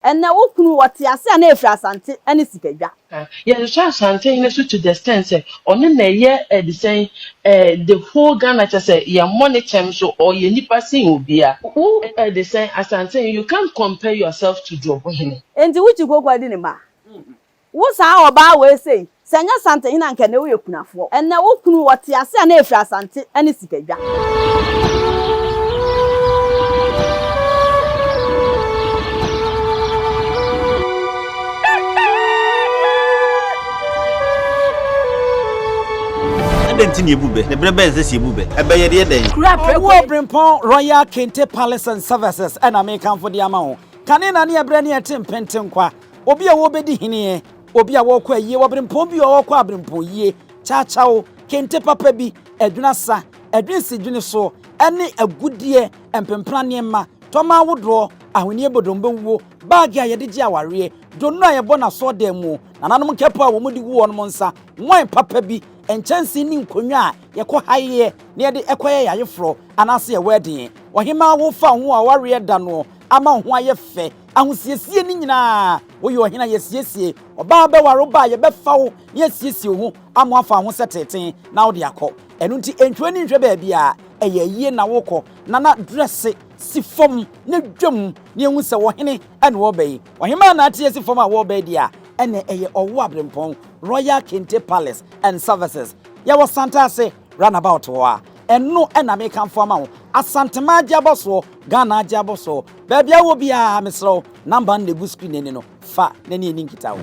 Ɛnɛ wo kunu ɔte ase a na ɛfiri Asante ne Sikadwa. Yɛhwehwɛ Asantehene so to the extent sɛ ɔno na ɛyɛ ɛde sɛn eh, the whole Ghana kyɛ sɛ yɛmmɔ ne kyɛm so ɔyɛ nipa sen obia. Wo ɛde sɛn Asantehene you can't compare yourself to Dwobohene. Enti wo kyi koko adi ne mma? Wo saa ɔbaa wei sei, sɛ ɛnyɛ Santehene a anka ɛnɛ woyɛ kunafoɔ. Ɛnɛ wo kunu ɔte ase a na ɛfiri Asante ne Sikadwa. Adɛn nti na yɛbu bɛ? Na berɛ bɛn na ɛsɛ sɛ yɛbu bɛ? Ɛbɛ yɛde yɛ dɛn? Ɔwɔ Brempɔn Royal Kente Palace and Services na mekamfo de ama wo. Kane na ne ɛberɛ ne ɛte mpentenkwa. Obi a wɔrebɛdi heneɛ, obi a wɔrekɔ ayie wɔ berempɔn bi a ɔrekɔ aberempɔn yie, kyakyaw, kente papa bi, adwene asa, adwene si dwene so, ɛne agudeɛ, mpempena nneɛma, tɔma ahodoɔ, ahweneɛ bodombɛwuo, baage a yɛde gye awareɛ, donno a yɛbɔ no asɔɔdan mu, nananom nkɛpɔ a wɔde gu wɔn nsa, wine papa bi, nkyɛnsee ne nkonnwa a yɛkɔ haeɛ na yɛde kɔyɛ yɛn ayeforɔ anaasɛ yɛn wɛɛden. Ɔhemaa wofa wo ho awareɛ da no ama wo ho ayɛ fɛ. Ahosiesie no nyinaa, woyɛ ɔhene a yɛasiesie, ɔbaa bɛware wo ba a yɛbɛfa wo na yɛasiesie wo ho ama woafa wo ho sɛ teetee na wode akɔ. Ɛno nti ntwa w'ani nhwɛ baabiara, ɛyɛ ayie na worekɔ. Nana drɛse si fam na dwam na yɛnhu sɛ ɔhene na ɔreba yi. Ɔhemaa na ate asi fam a wɔreba yi deɛ a, ɛnna ɛyɛ Ɔwo Aberempɔn, Royal Kente Palace and Services. Yɛwɔ Santase Runabout hɔ a, ɛno na mekamfo ama wo. Asanteman agye abɔsoɔ, Ghana agye abɔsoɔ. Baabi a wowɔ biara, mesrɛ wo, number no na ɛgu screen no ani no, fa na ne yɛnni nkitaho.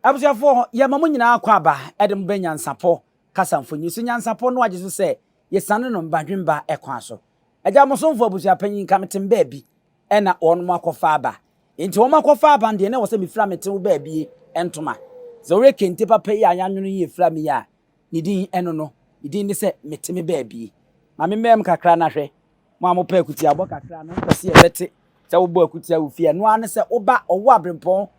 Abusuafoɔ, yɛma mo nyinaa akwaaba de mo ba Nyansapɔ kasa mfonyin so. Nyansapɔ no agye so sɛ yɛsiane no mbadwemba kwan so. Agya mo somfo abusuapanyin nka mete baabi na wɔnom akɔfa aba. Enti wɔn akɔfa aba no deɛ na ɛwɔ sɛ mefira mete wo baabi ntoma. Sɛ wohwɛ kente papa yi a yɛanwono yi efira me yi a, ne din ɛno no. Ne din ne sɛ mete me baabi. Ma me mmɛm kakra na hwɛ. Mo a mopɛ akutiabɔ kakra no, mopɛ sɛ yɛbɛte sɛ wobɔ akutia wɔ fie a, ɛno ara ne sɛ woba ɔwɔ Abrempɔn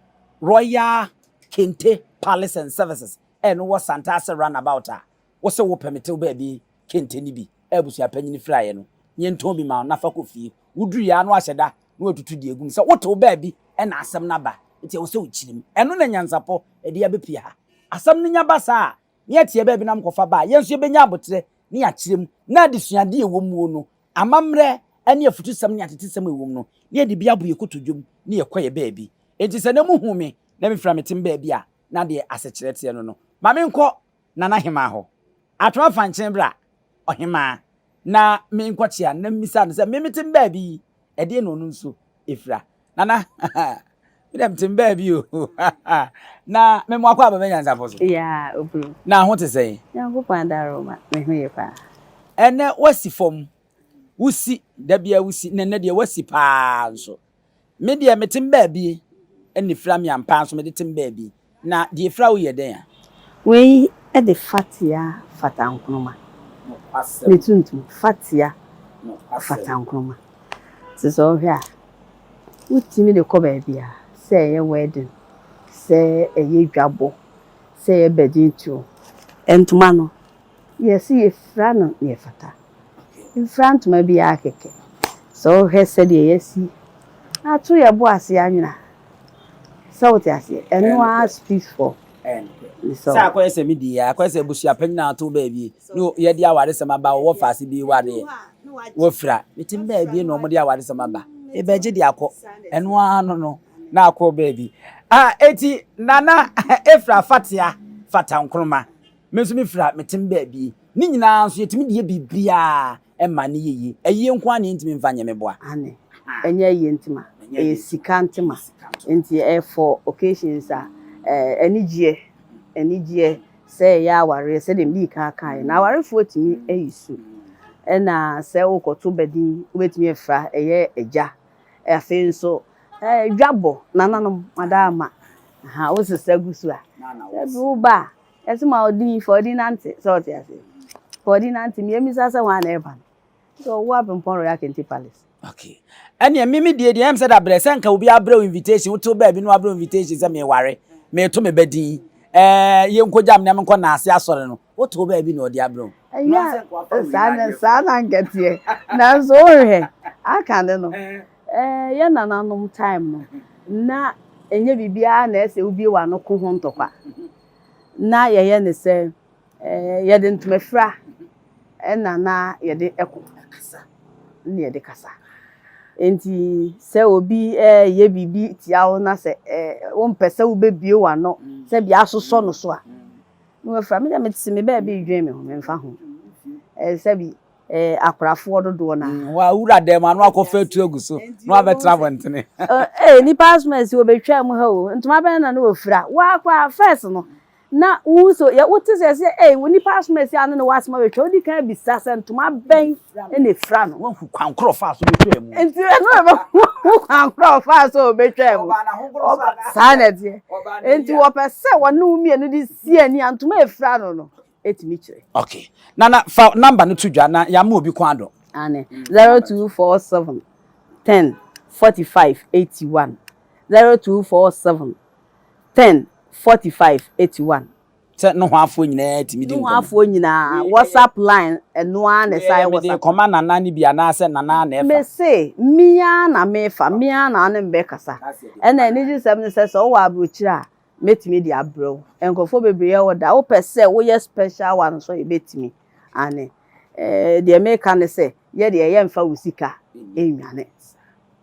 Royal Kente Palace and Services a ɛno wɔ Santase Runabout a, wo se wopɛ mete wo baabi kente no bi a abusua panyin firaeɛ no, yɛntɔn bi ma wo na fa kɔ fie. Woduruiɛ ara na wahyɛ da na watutu deɛ agu mu sɛ wote wo baabi na asɛm no aba nti ɛwɔ sɛ wokyiri mu. Ɛno na nyansapɔ de abɛpue ha. Asɛm no nya ba saa a, na yɛte yɛn baabi na mokɔfa ba a, yɛn nso yɛbɛnya aboterɛ na yɛakyerɛ mu na adesuadeɛ a ɛwɔ muo no, amammerɛ ne afutusɛm ne atetesɛm a ɛwɔ mu no, na yɛde bi abɔ yɛn kotodwom na yɛkɔ yɛn baabi. Enti sɛ na mohu me na mefira me tem baabi a, na deɛ asekyerɛ teɛ no no. Ma menkɔ Nana Hemaa hɔ. Atwom afa nkyɛn bra, Ɔhemaa, na menkɔkyea no na memmisa no sɛ, me mete baabi yi, ɛdeɛn na ɔno nso ɛfira? Nana, me deɛ mete baabi o. Na me mo akɔ aba m'anyansafo so. Yeah, obro. Na ho te sɛn? Nyankopɔn adaroma, me ho ye paa. Ɛnɛ woasi fam, wosi, da biara wosi, na ɛnɛ deɛ woasi paa nso. Me deɛ mete baabi ɛna efira me ampa nso mede tem baabi. Na deɛ efira wo yɛ dɛn a? Wei de fatea fata nkruma. Nokwasɛm. Ne tuntum, fatea Nokwasɛm. fata nkruma. Nti sɛ wohwɛ a, wotumi de kɔ baabi a, sɛ ɛyɛ wedding, sɛ ɛyɛ dwabɔ, sɛ ɛyɛ bɛgyentuo, ntoma no, Yɛse yɛfira no na ɛfata. Mfira ntoma biara kɛkɛ. Sɛ wohwɛ sɛdeɛ yɛasi ato yɛn bo ase anwene a, sɛ wote aseɛ, ɛno ara speaks for Sɛ akɔyɛ sɛ me die, akɔyɛ sɛ abusua panyin a ato baabi ne yɛde awaresɛm aba wɔwɔ faase bi wareɛ wɔfira metim baabi na wɔde awaresɛm aba ebɛgye de akɔ ɛno ara no no na akɔ baabi a eti nana efira fatea fata nkroma Me nso mefira me tem baabi. Ne nyinaa nso yɛtumi de yɛ biribiara ma no yɛ yie. Ayie nko ara na yɛntumi mfa nyɛ me boa. Aane, ɛnyɛ ayie ntema, ɛyɛ sika ntema. Nti ɛyɛ for occasions a anigyeɛ, anigyeɛ sɛ ɛyɛ awareɛ sɛdeɛ medii kan kaeɛ no, awarefoɔ tumi yi su. Ɛna sɛ wokɔto badin wobɛtumi afira, ɛyɛ agya. Afei nso dwabɔ, nananom, madaama, wosesa gu so a, sɛ bi woba a, Yɛse ma ɔdin fa ɔdin nante sɛ ɔte aseɛ fa ɔdin nante mia misa sɛ hwan na ɛba no sɛ ɔwɔ Abrempɔn Royal Kente Palace. Okay ɛneɛ me me deɛ deɛ ɛm sɛ da brɛ sɛ nka obi abrɛ wo invitation wotew baabi na wabrɛ wo invitation sɛ meware meto me ba din ɛɛ yɛnkɔgya me na menkɔ naase asɔre no Woto baabi na ɔde abrɛ wo. Ɛnyɛ saa na saa na anka ɛteɛ. Nanso wohwɛ aka ne no, yɛn nananom time no, na ɛnyɛ biribiara na ɛsɛ wobue w'ano ko ho ntɔkwa. Na yɛyɛ ne sɛ yɛde ntoma fira na na yɛde ko na yɛde kasa. Enti sɛ obi reyɛ biribi tia wo na sɛ wompɛ sɛ wobɛbue w'ano sɛ bia asosɔ no so a, na wafira. Me deɛ mete me baabi redwen me ho, memfa ho. Sɛbi akorafoɔ dodoɔ no ara. Wawura dan mu ano akɔfa atu agu so na wabɛtena abɔntene. Ee, nipa asoma asi wɔbɛtwaa mu ha o, ntoma bɛn na na wɔfira? Woa koraa first no, na wohu sɛ yɛ wote sɛ sɛ ee wo nipa asoma asi ano na woasoma bɛtwa, wodi kan bisa sɛ ntoma bɛn na efira no. Woahu kwan korɔ ɔfaa so bɛtwaa mu. Nti ɛno na ɛbɛhu kwan korɔ ɔfaa so ɔbɛtwaa mu. Saa na ɛteɛ. Nti wɔpɛ sɛ wɔne wo mmienu de si ani a ntoma efira no no ɛtumi kyerɛ. Okay. Nana fa number no to dwa na yɛama obi kwan adɔ. Ane, 0247 10 45 81, 0247 10 45 81. Sɛ nohoafoɔ nyinaa tumi di nkɔmmɔ. Nohoafoɔ nyinaa, WhatsApp line ɛno ara na ɛsan yɛ Wei mede WhatsApp. kɔma Nana no bi anaasɛ Nana na ɛfa? Mese, me ara na mefa, me ara na ne me bɛkasa. Ɛna anigyesɛm ne sɛ, sɛ wowɔ aburokyire a, mɛtumi de abrɛ wo. Nkurɔfoɔ bebree yɛ order, wopɛ sɛ woyɛ special one nso a, yɛbɛtumi. Aane. Ɛɛ, deɛ meka ne sɛ, yɛ deɛ yɛmfa wo sika nnwane.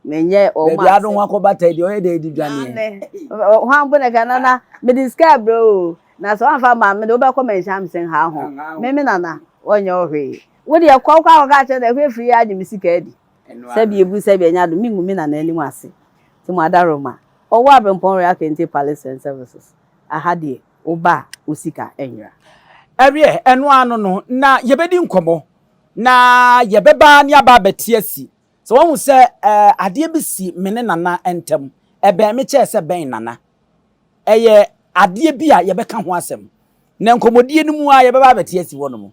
Menyɛ wɔn Baabi a ade ho akɔbata yi deɛ ɔyɛ dɛ di dwaneɛ. Aane. Hwan mpo na ɛka nana, mede sika rebrɛ wo o, na sɛ woamfa amma me de wobɛkɔ manhyia me sɛ nha ho. Me me nana, wɔnyɛ wo hwee. Wo deɛ kɔ kɔ akɔka akyerɛ no sɛ hwɛ firi agye me sika adi. Sɛbi ebu sɛbi ɛnyɛ adom, mengu me nana anim ase. Nti mo adaworoma. Ɔwɔ Abrempɔn Royal Kente Palace and Services. Aha deɛ, woba a, wo sika nyera. Ɛweɛ, ɛno ara no no, na yɛbɛdi nkɔmmɔ, na yɛbɛba ne aba abɛte asi. Sɛ wahu sɛ eh, adeɛ bi si me ne Nana ntam, ɛbɛn me kyɛɛ sɛ bɛn Nana. Ɛyɛ adeɛ bi a yɛbɛka ho asɛm. Na nkɔmmɔdie no mu ara yɛbɛba abɛte asi hɔnom,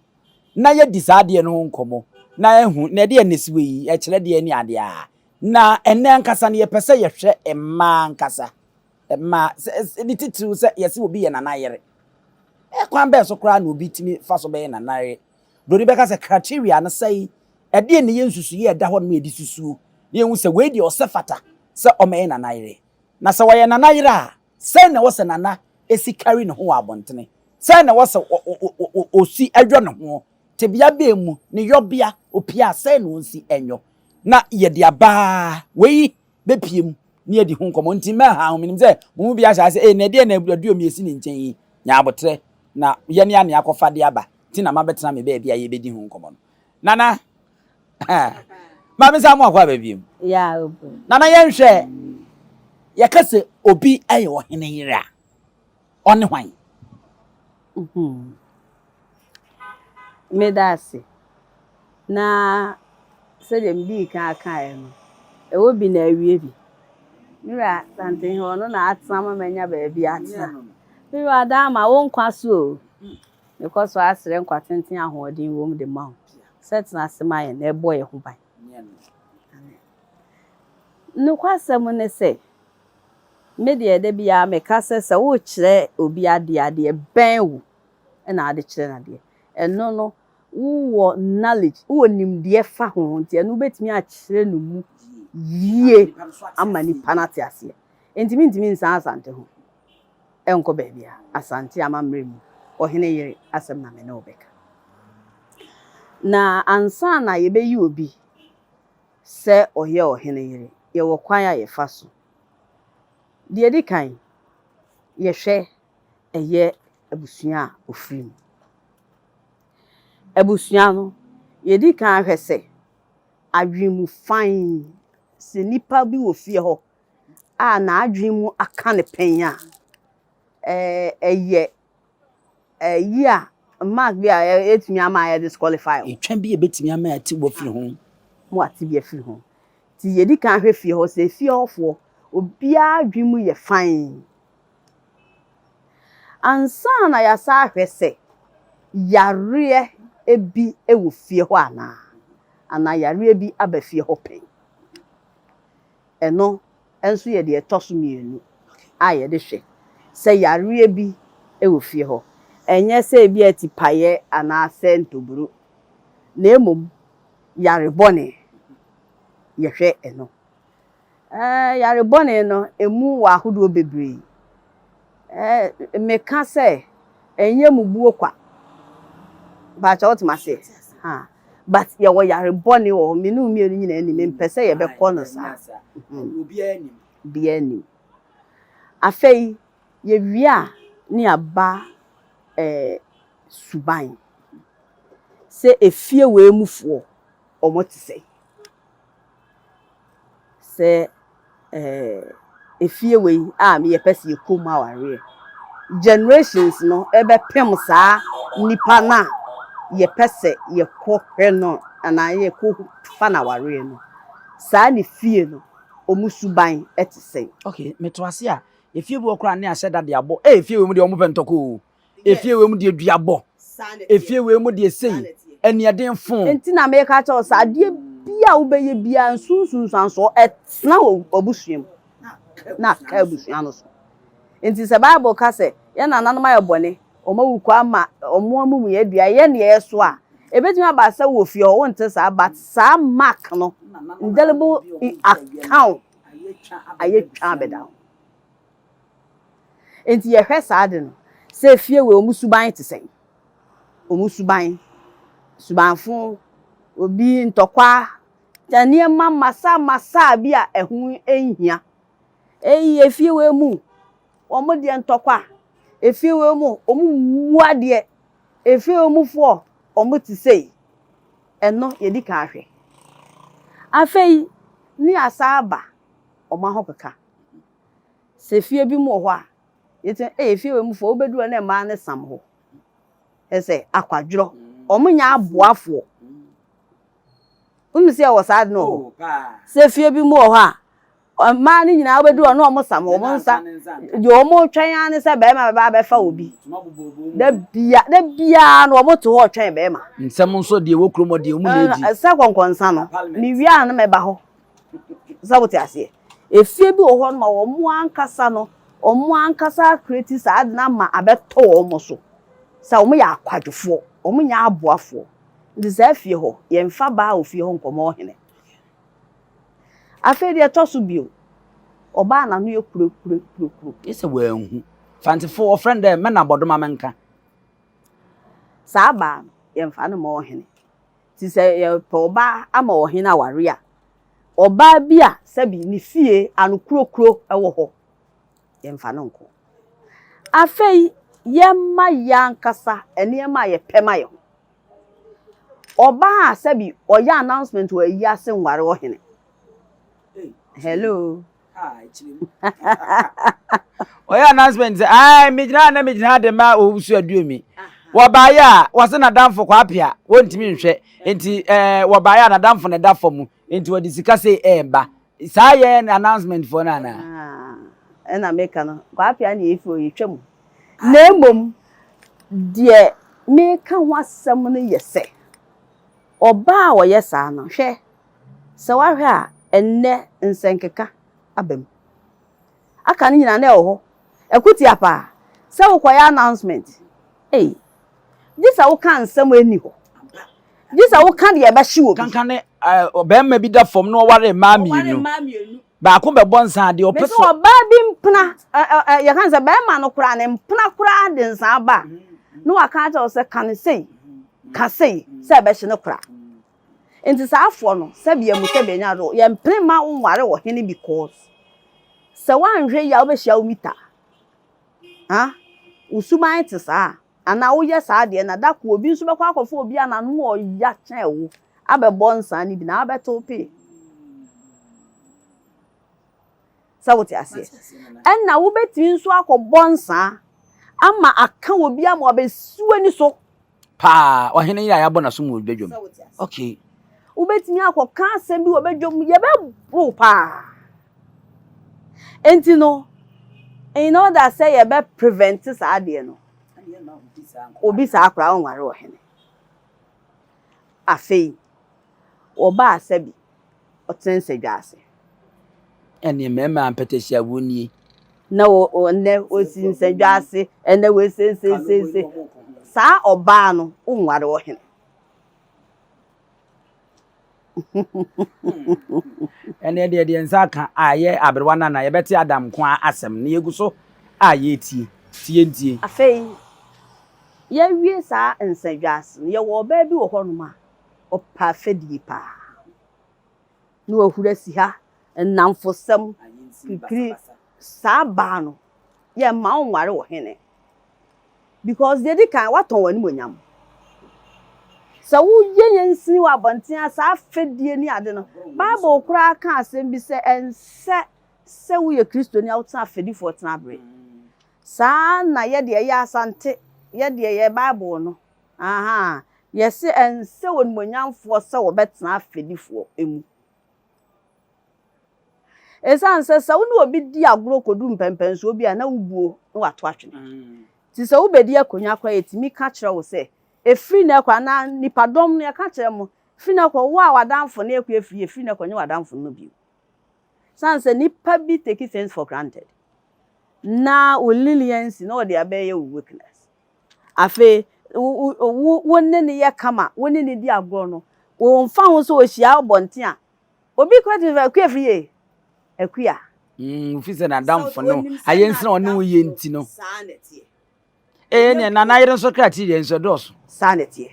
na yɛadi saa adeɛ no ho nkɔmmɔ, na ahu, na ɛdeɛn na ɛsi wɔ yi, ɛkyerɛ deɛn ne adeɛ a. Na ɛnnɛ ankasa no yɛpɛ sɛ yɛhwɛ mmaa ankasa. Mmaa, sɛ, ne titiriw sɛ yɛse obi yɛ Nana yere. Ɛkwan bɛn so koraa na obi tumi fa so bɛyɛ Nana yere? Buroni bɛka sɛ criteria no sɛe. Ɛdeɛn na ɛyɛ nsusuiɛ a ɛda hɔ nom a yɛde susuo na yɛhu sɛ wei deɛ ɔsɛ fata sɛ ɔmmɛyɛ Nana yere? Na sɛ ɔyɛ Nana yere a, sɛn na ɛwɔ sɛ Nana si kari ne ho wɔ abɔntene? Sɛn na ɛwɔ sɛ ɔsi yɔ ne ho? Tebea bɛn mu? Ne yɔbea, ɔpie a, sɛn na ɔnsi nyɔ? Na yɛde aba wei bɛpie mu na yɛadi ho nkɔmmɔ. Nti mɛha ho, menim sɛ mo mu bi ahyɛ ase, ee, na ɛdeɛn na Aduomi asi ne nkyɛn yi? Nya aboterɛ na yɛne a na yɛakɔfa de aba nti na mabɛtena me baabi a yɛbɛdi ho nkɔmmɔ no. Nana, maame saa mo akɔ aba biom. Yeah, obo. Nana yɛnhwɛ, yɛka sɛ obi yɛ ɔhene yere a, ɔne hwan? Mm-hmm. Meda ase. Na sɛdeɛ medii kan kaeɛ no, ɛwɔ bi na awie bi. Me wura Santenhe, ɔno na atena ma manya baabi atena. Me wura Adama, wo nkwa so o. Mekɔ so ara srɛ nkwa tenten a ahoɔden wom de ma wo sɛ tena ase ma yɛn na bɔ yɛn ho ban. Amen. Nokwasɛm ne sɛ, me deɛ da biara meka sɛ sɛ worekyerɛ obi adeɛ a, deɛ ɛbɛn wo na wode kyerɛ no adeɛ. Ɛno no, wowɔ knowledge, wowɔ nimdeɛ fa ho nti ɛno wobɛtumi akyerɛ no mu yie ama nipa no ate aseɛ. Nti mentumi nsan Asante ho. Ɛnkɔ baabiara. Asante amammerɛ mu ɔhene yere asɛm na me ne wo bɛka. Na ansa na yɛbɛyi obi sɛ ɔyɛ ɔhene yere, yɛwɔ kwan a yɛfa so. Deɛ ɛdi kan, yɛhwɛ ɛyɛ abusua a ɔfiri mu. Abusua no, yɛdi kan hwɛ sɛ adwene mu fann, sɛ nipa bi wɔ fie hɔ a n'adwene mu aka no pɛn a, ɛyɛ ayi a mark bi a ɛtumi ama ayɛ disqualify wo. Etwa bi a ebetumi ama ate wo afiri ho. Mo ate bi afiri ho. Nti yɛdi kan hwɛ fie hɔ sɛ fie hɔfoɔ obiara adwene mu yɛ fann. Ansa na yɛasan ahwɛ sɛ yareɛ bi wɔ fie hɔ anaa, anaa yareɛ bi aba fie hɔ pɛn. Ɛno nso yɛ deɛ ɛtɔ so mmienu a yɛde hwɛ sɛ yareɛ bi wɔ fie hɔ. Ɛnyɛ sɛ ebia atipaeɛ anaasɛ ntoburo, na mmom yare bɔne, yɛhwɛ ɛno. Ɛɛ, yare bɔne no, emu wɔ ahodoɔ bebree. Ɛɛ, meka sɛ ɛnyɛ mubuo kwa. Mpakyɛ wote m'aseɛ? Ha. But yɛwɔ yare bɔne wɔ hɔ, me ne wo mmienu nyinaa nim, mempɛ sɛ yɛbɛkɔ no saa. Obiara nim. Obiara nim. Afei, yɛwie a, ne yɛaba ɛɛ suban. Sɛ efie wei mufoɔ, wɔte sɛn? Sɛ ɛɛ efie wei a yɛpɛ sɛ yɛkɔ mu awareɛ, generations no bɛpem saa nipa no a yɛpɛ sɛ yɛkɔhwɛ no anaa yɛkɔfa no awareɛ no, saa ne fie no, wɔn suban te sɛn? Okay, meto ase a, efie bi wɔ koraa ne ahyɛ da de abɔ. Ee, efie wei mu deɛ wɔn pɛ ntɔkwa o. Efie wei mu deɛ duabɔ. Efie wei mu deɛ sei. Aniɛden fo. Nti na meka kyerɛ wo sɛ adeɛ biara a wobɛyɛ biara nso nsunsuansoɔ ɛtena wɔ w'abusua mu na aka abusua no so. Nti sɛ Bible ka sɛ yɛn nananom ayɛ bɔne, wɔn awu kɔ ama wɔn amumuyɛ dua, yɛn deɛ yɛso a, ɛbɛtumi aba sɛ wɔ fie hɔ wonte saa but saa mark no indelible aka wo, ayɛ twa abɛda ho. Enti yɛhwɛ saa ade no, sɛ efie wei wɔn suban te sɛn? Wɔn suban, subanfo, obi ntɔkwa, nneɛma masaa bi a ɛho nhia. Eyi efie wei mu, wɔn deɛ ntɔkwa, efie wei mu, wɔn mmu adeɛ, efie wei mufoɔ, wɔn te sei. Ɛno yɛdi kan ahwɛ. Afei ne asan aba wɔn ahokeka. Sɛ fie bi mu wɔ hɔ a, yɛtumi ee fie wei mufoɔ wobɛduru hɔ na mmaa no sam hɔ. Kyerɛ sɛ akwadworɔ. Wɔn nyɛ aboafoɔ. Wonim sɛ yɛwɔ saa ade no wɔ hɔ. Sɛ fie bi mu wɔ hɔ a, mmaa no nyinaa wobɛduru hɔ na wɔn sam wɔn nsa. Deɛ wɔretwɛn ara ne sɛ barima bɛba abɛfa obi. Da bia da biara no wɔte hɔ retwɛn barima. Nsɛm nso deɛ ɛwɔ kurom hɔ deɛ wɔn na ɛdi. Sɛ kɔnkɔnsa no, mewie a na mɛba hɔ. Sɛ wote aseɛ? Efie bi wɔ hɔ nom a wɔn ankasa no, wɔn ankasa akreti saa ade no ama abɛtɔ wɔn so sɛ wɔn yɛ akwadwofoɔ, wɔn nyɛ aboafoɔ. Nti saa fie hɔ, yɛmfa baa wɔ fie hɔ nkɔmɔ ɔhene. Afei deɛ ɛtɔ so bio, ɔbaa n'ano yɛ kurokurokurokuro. Gye sɛ wanhu. Fantefo wɔfrɛ no dɛ mɛna bɔdoma menka. Saa baa no, yɛmfa no mma ɔhene. Nti sɛ yɛpɛ ɔbaa ama ɔhene aware a, ɔbaa bi a sɛbi ne fie ano kurokuro wɔ hɔ, yɛmfa no nkɔ. Afei yɛmma yɛn ankasa nneɛma a yɛpɛ ma yɛn ho. Ɔbaa a sɛbi ɔyɛ announcement wɔ ayi ase nware ɔhene. Hello. Ɔyɛ announcement sɛ ai megyina ha na megyina ha de ma owusu aduomi. Wɔbaeɛ a wɔse n'adamfo Kwapea wɔntumi nhwɛ nti ɛɛ wɔbaeɛ a n'adamfo na ɛda fam nti wɔde sika sei ɛɛba. Saa yɛ announcement foɔ no anaa? Ɛna meka no Kwapea ne efi ɔyɛ twam. Na mmom deɛ meka ho asɛm no yɛ sɛ Ɔbaa a ɔyɛ saa no, hwɛ, sɛ woahwɛ a, ɛnnɛ nsɛnkeka aba mu. Aka no nyinaa na ɛwɔ hɔ. Ɛko tia paa. Sɛ wokɔyɛ announcement, ei, gye sɛ woka nsɛm a ɛnni hɔ. Gye sɛ woka deɛ ɛbɛhye obi. Kanka ne ɔbarima bi da fam na ɔware mmaa mmienu. Baako bɛbɔ nsa a, deɛ ɔpɛ Mese sɛ. ɔbaa bi mpena, ɛ, ɛ, ɛ, yɛka no sɛ barima no koraa, ne mpena koraa de nsa aba a, na waka akyerɛ wo sɛ ka no sei, ka sei, sɛ ɛbɛhye no koraa. Nti saa afoɔ no, sɛbi amu sɛbi anya do, yɛmpene mma wonware ɔhene because sɛ woanhwɛ yie a wobɛhyia wo mita. Ha? Wo suban te saa a, anaa woyɛ saa deɛ na da ko obi nso bɛkɔ akɔfa obi a n'ano ɔya kyɛn wo abɛbɔ nsa no bi na abɛto wo pee. Sɛ wote aseɛ? Ɛna wobɛtumi nso akɔbɔ nsa ama aka obi ama wabɛsi w'ani so. Paa, ɔhene yere a yɛabɔ n'asom wɔ badwam. Okay. Wobɛtumi akɔka asɛm bi wɔ badwam, yɛbɛboro paa. Enti no, in order sɛ yɛbɛ prevent saa adeɛ no, obi saa koraa ɔnware ɔhene. Afei, wɔbaa sɛbi ɔtene nsadwa ase. Ɛneɛ mmarima ampɛtɛhyiawoɔ nie. na nnɛ ɔsi nsɛndwa ase, ɛnnɛ wei seiseiseisei. Saa ɔbaa no, wonware ɔhene. Ɛnneɛ deɛ deɛ nsa aka a ɛyɛ aberewa no anaa yɛbɛte Adam nko ara asɛm na yɛgu so a yɛretie. Nti yɛntie. Afei yɛawie saa nsɛdwa ase no, yɛwɔ ɔbaa bi wɔ hɔnom a ɔpɛ afɛdie paa. Na wahuri asi ha, nnamfosɛm, kikiri. Saa baa no, yɛmma ɔnware ɔhene. Because deɛ ɛdi kan, woatɔn w'animuonyam. Sɛ woyɛ yɛn sini wɔ abɔnten a, saa afɛdie ne ade no, Bible koraa ka asɛm bi sɛ ɛnsɛ sɛ woyɛ Kristoni a wotena afɛdifoɔ tenaberɛ. Saa na yɛ deɛ yɛ Asante, yɛ deɛ yɛ Bible no, ahaa, yɛse ɛnsɛ onimuonyamfoɔ sɛ wɔbɛtena afɛdifoɔ mu. Esiane sɛ sɛ wo ne obi di agorɔ kɔdu mpɛnpɛnsoɔ bi a na wobuo na wato atwene nti, sɛ wobɛdi akonnwa koraa a yɛtumi ka kyerɛ wo sɛ ɛfiri nnɛ rekɔ anaa nnipadɔm no yɛka kyerɛ mo firi nnɛ rekɔ wo a w'adamfo ne Akua firi ɛfiri nnɛ rekɔ nyɛ w'adamfo no bio. Esiane sɛ nnipa bi take things for granted na wo leniency na wɔde abɛyɛ wo weakness. Afei wo wo wo ne no yɛ kama, wo ne no di agorɔ no, wɔmfa ho sɛ ɔhyia wo abɔnten a Obi kura tumi fɛ Akua firi yie. Akua. Mm, ofi sɛ n'adamfo no ayɛ nsina ɔne wo yɛ nti no. Saa na ɛteɛ. Ee ne nana yere nso kra ti deɛ nso ɛdɔɔso. Saa na ɛteɛ.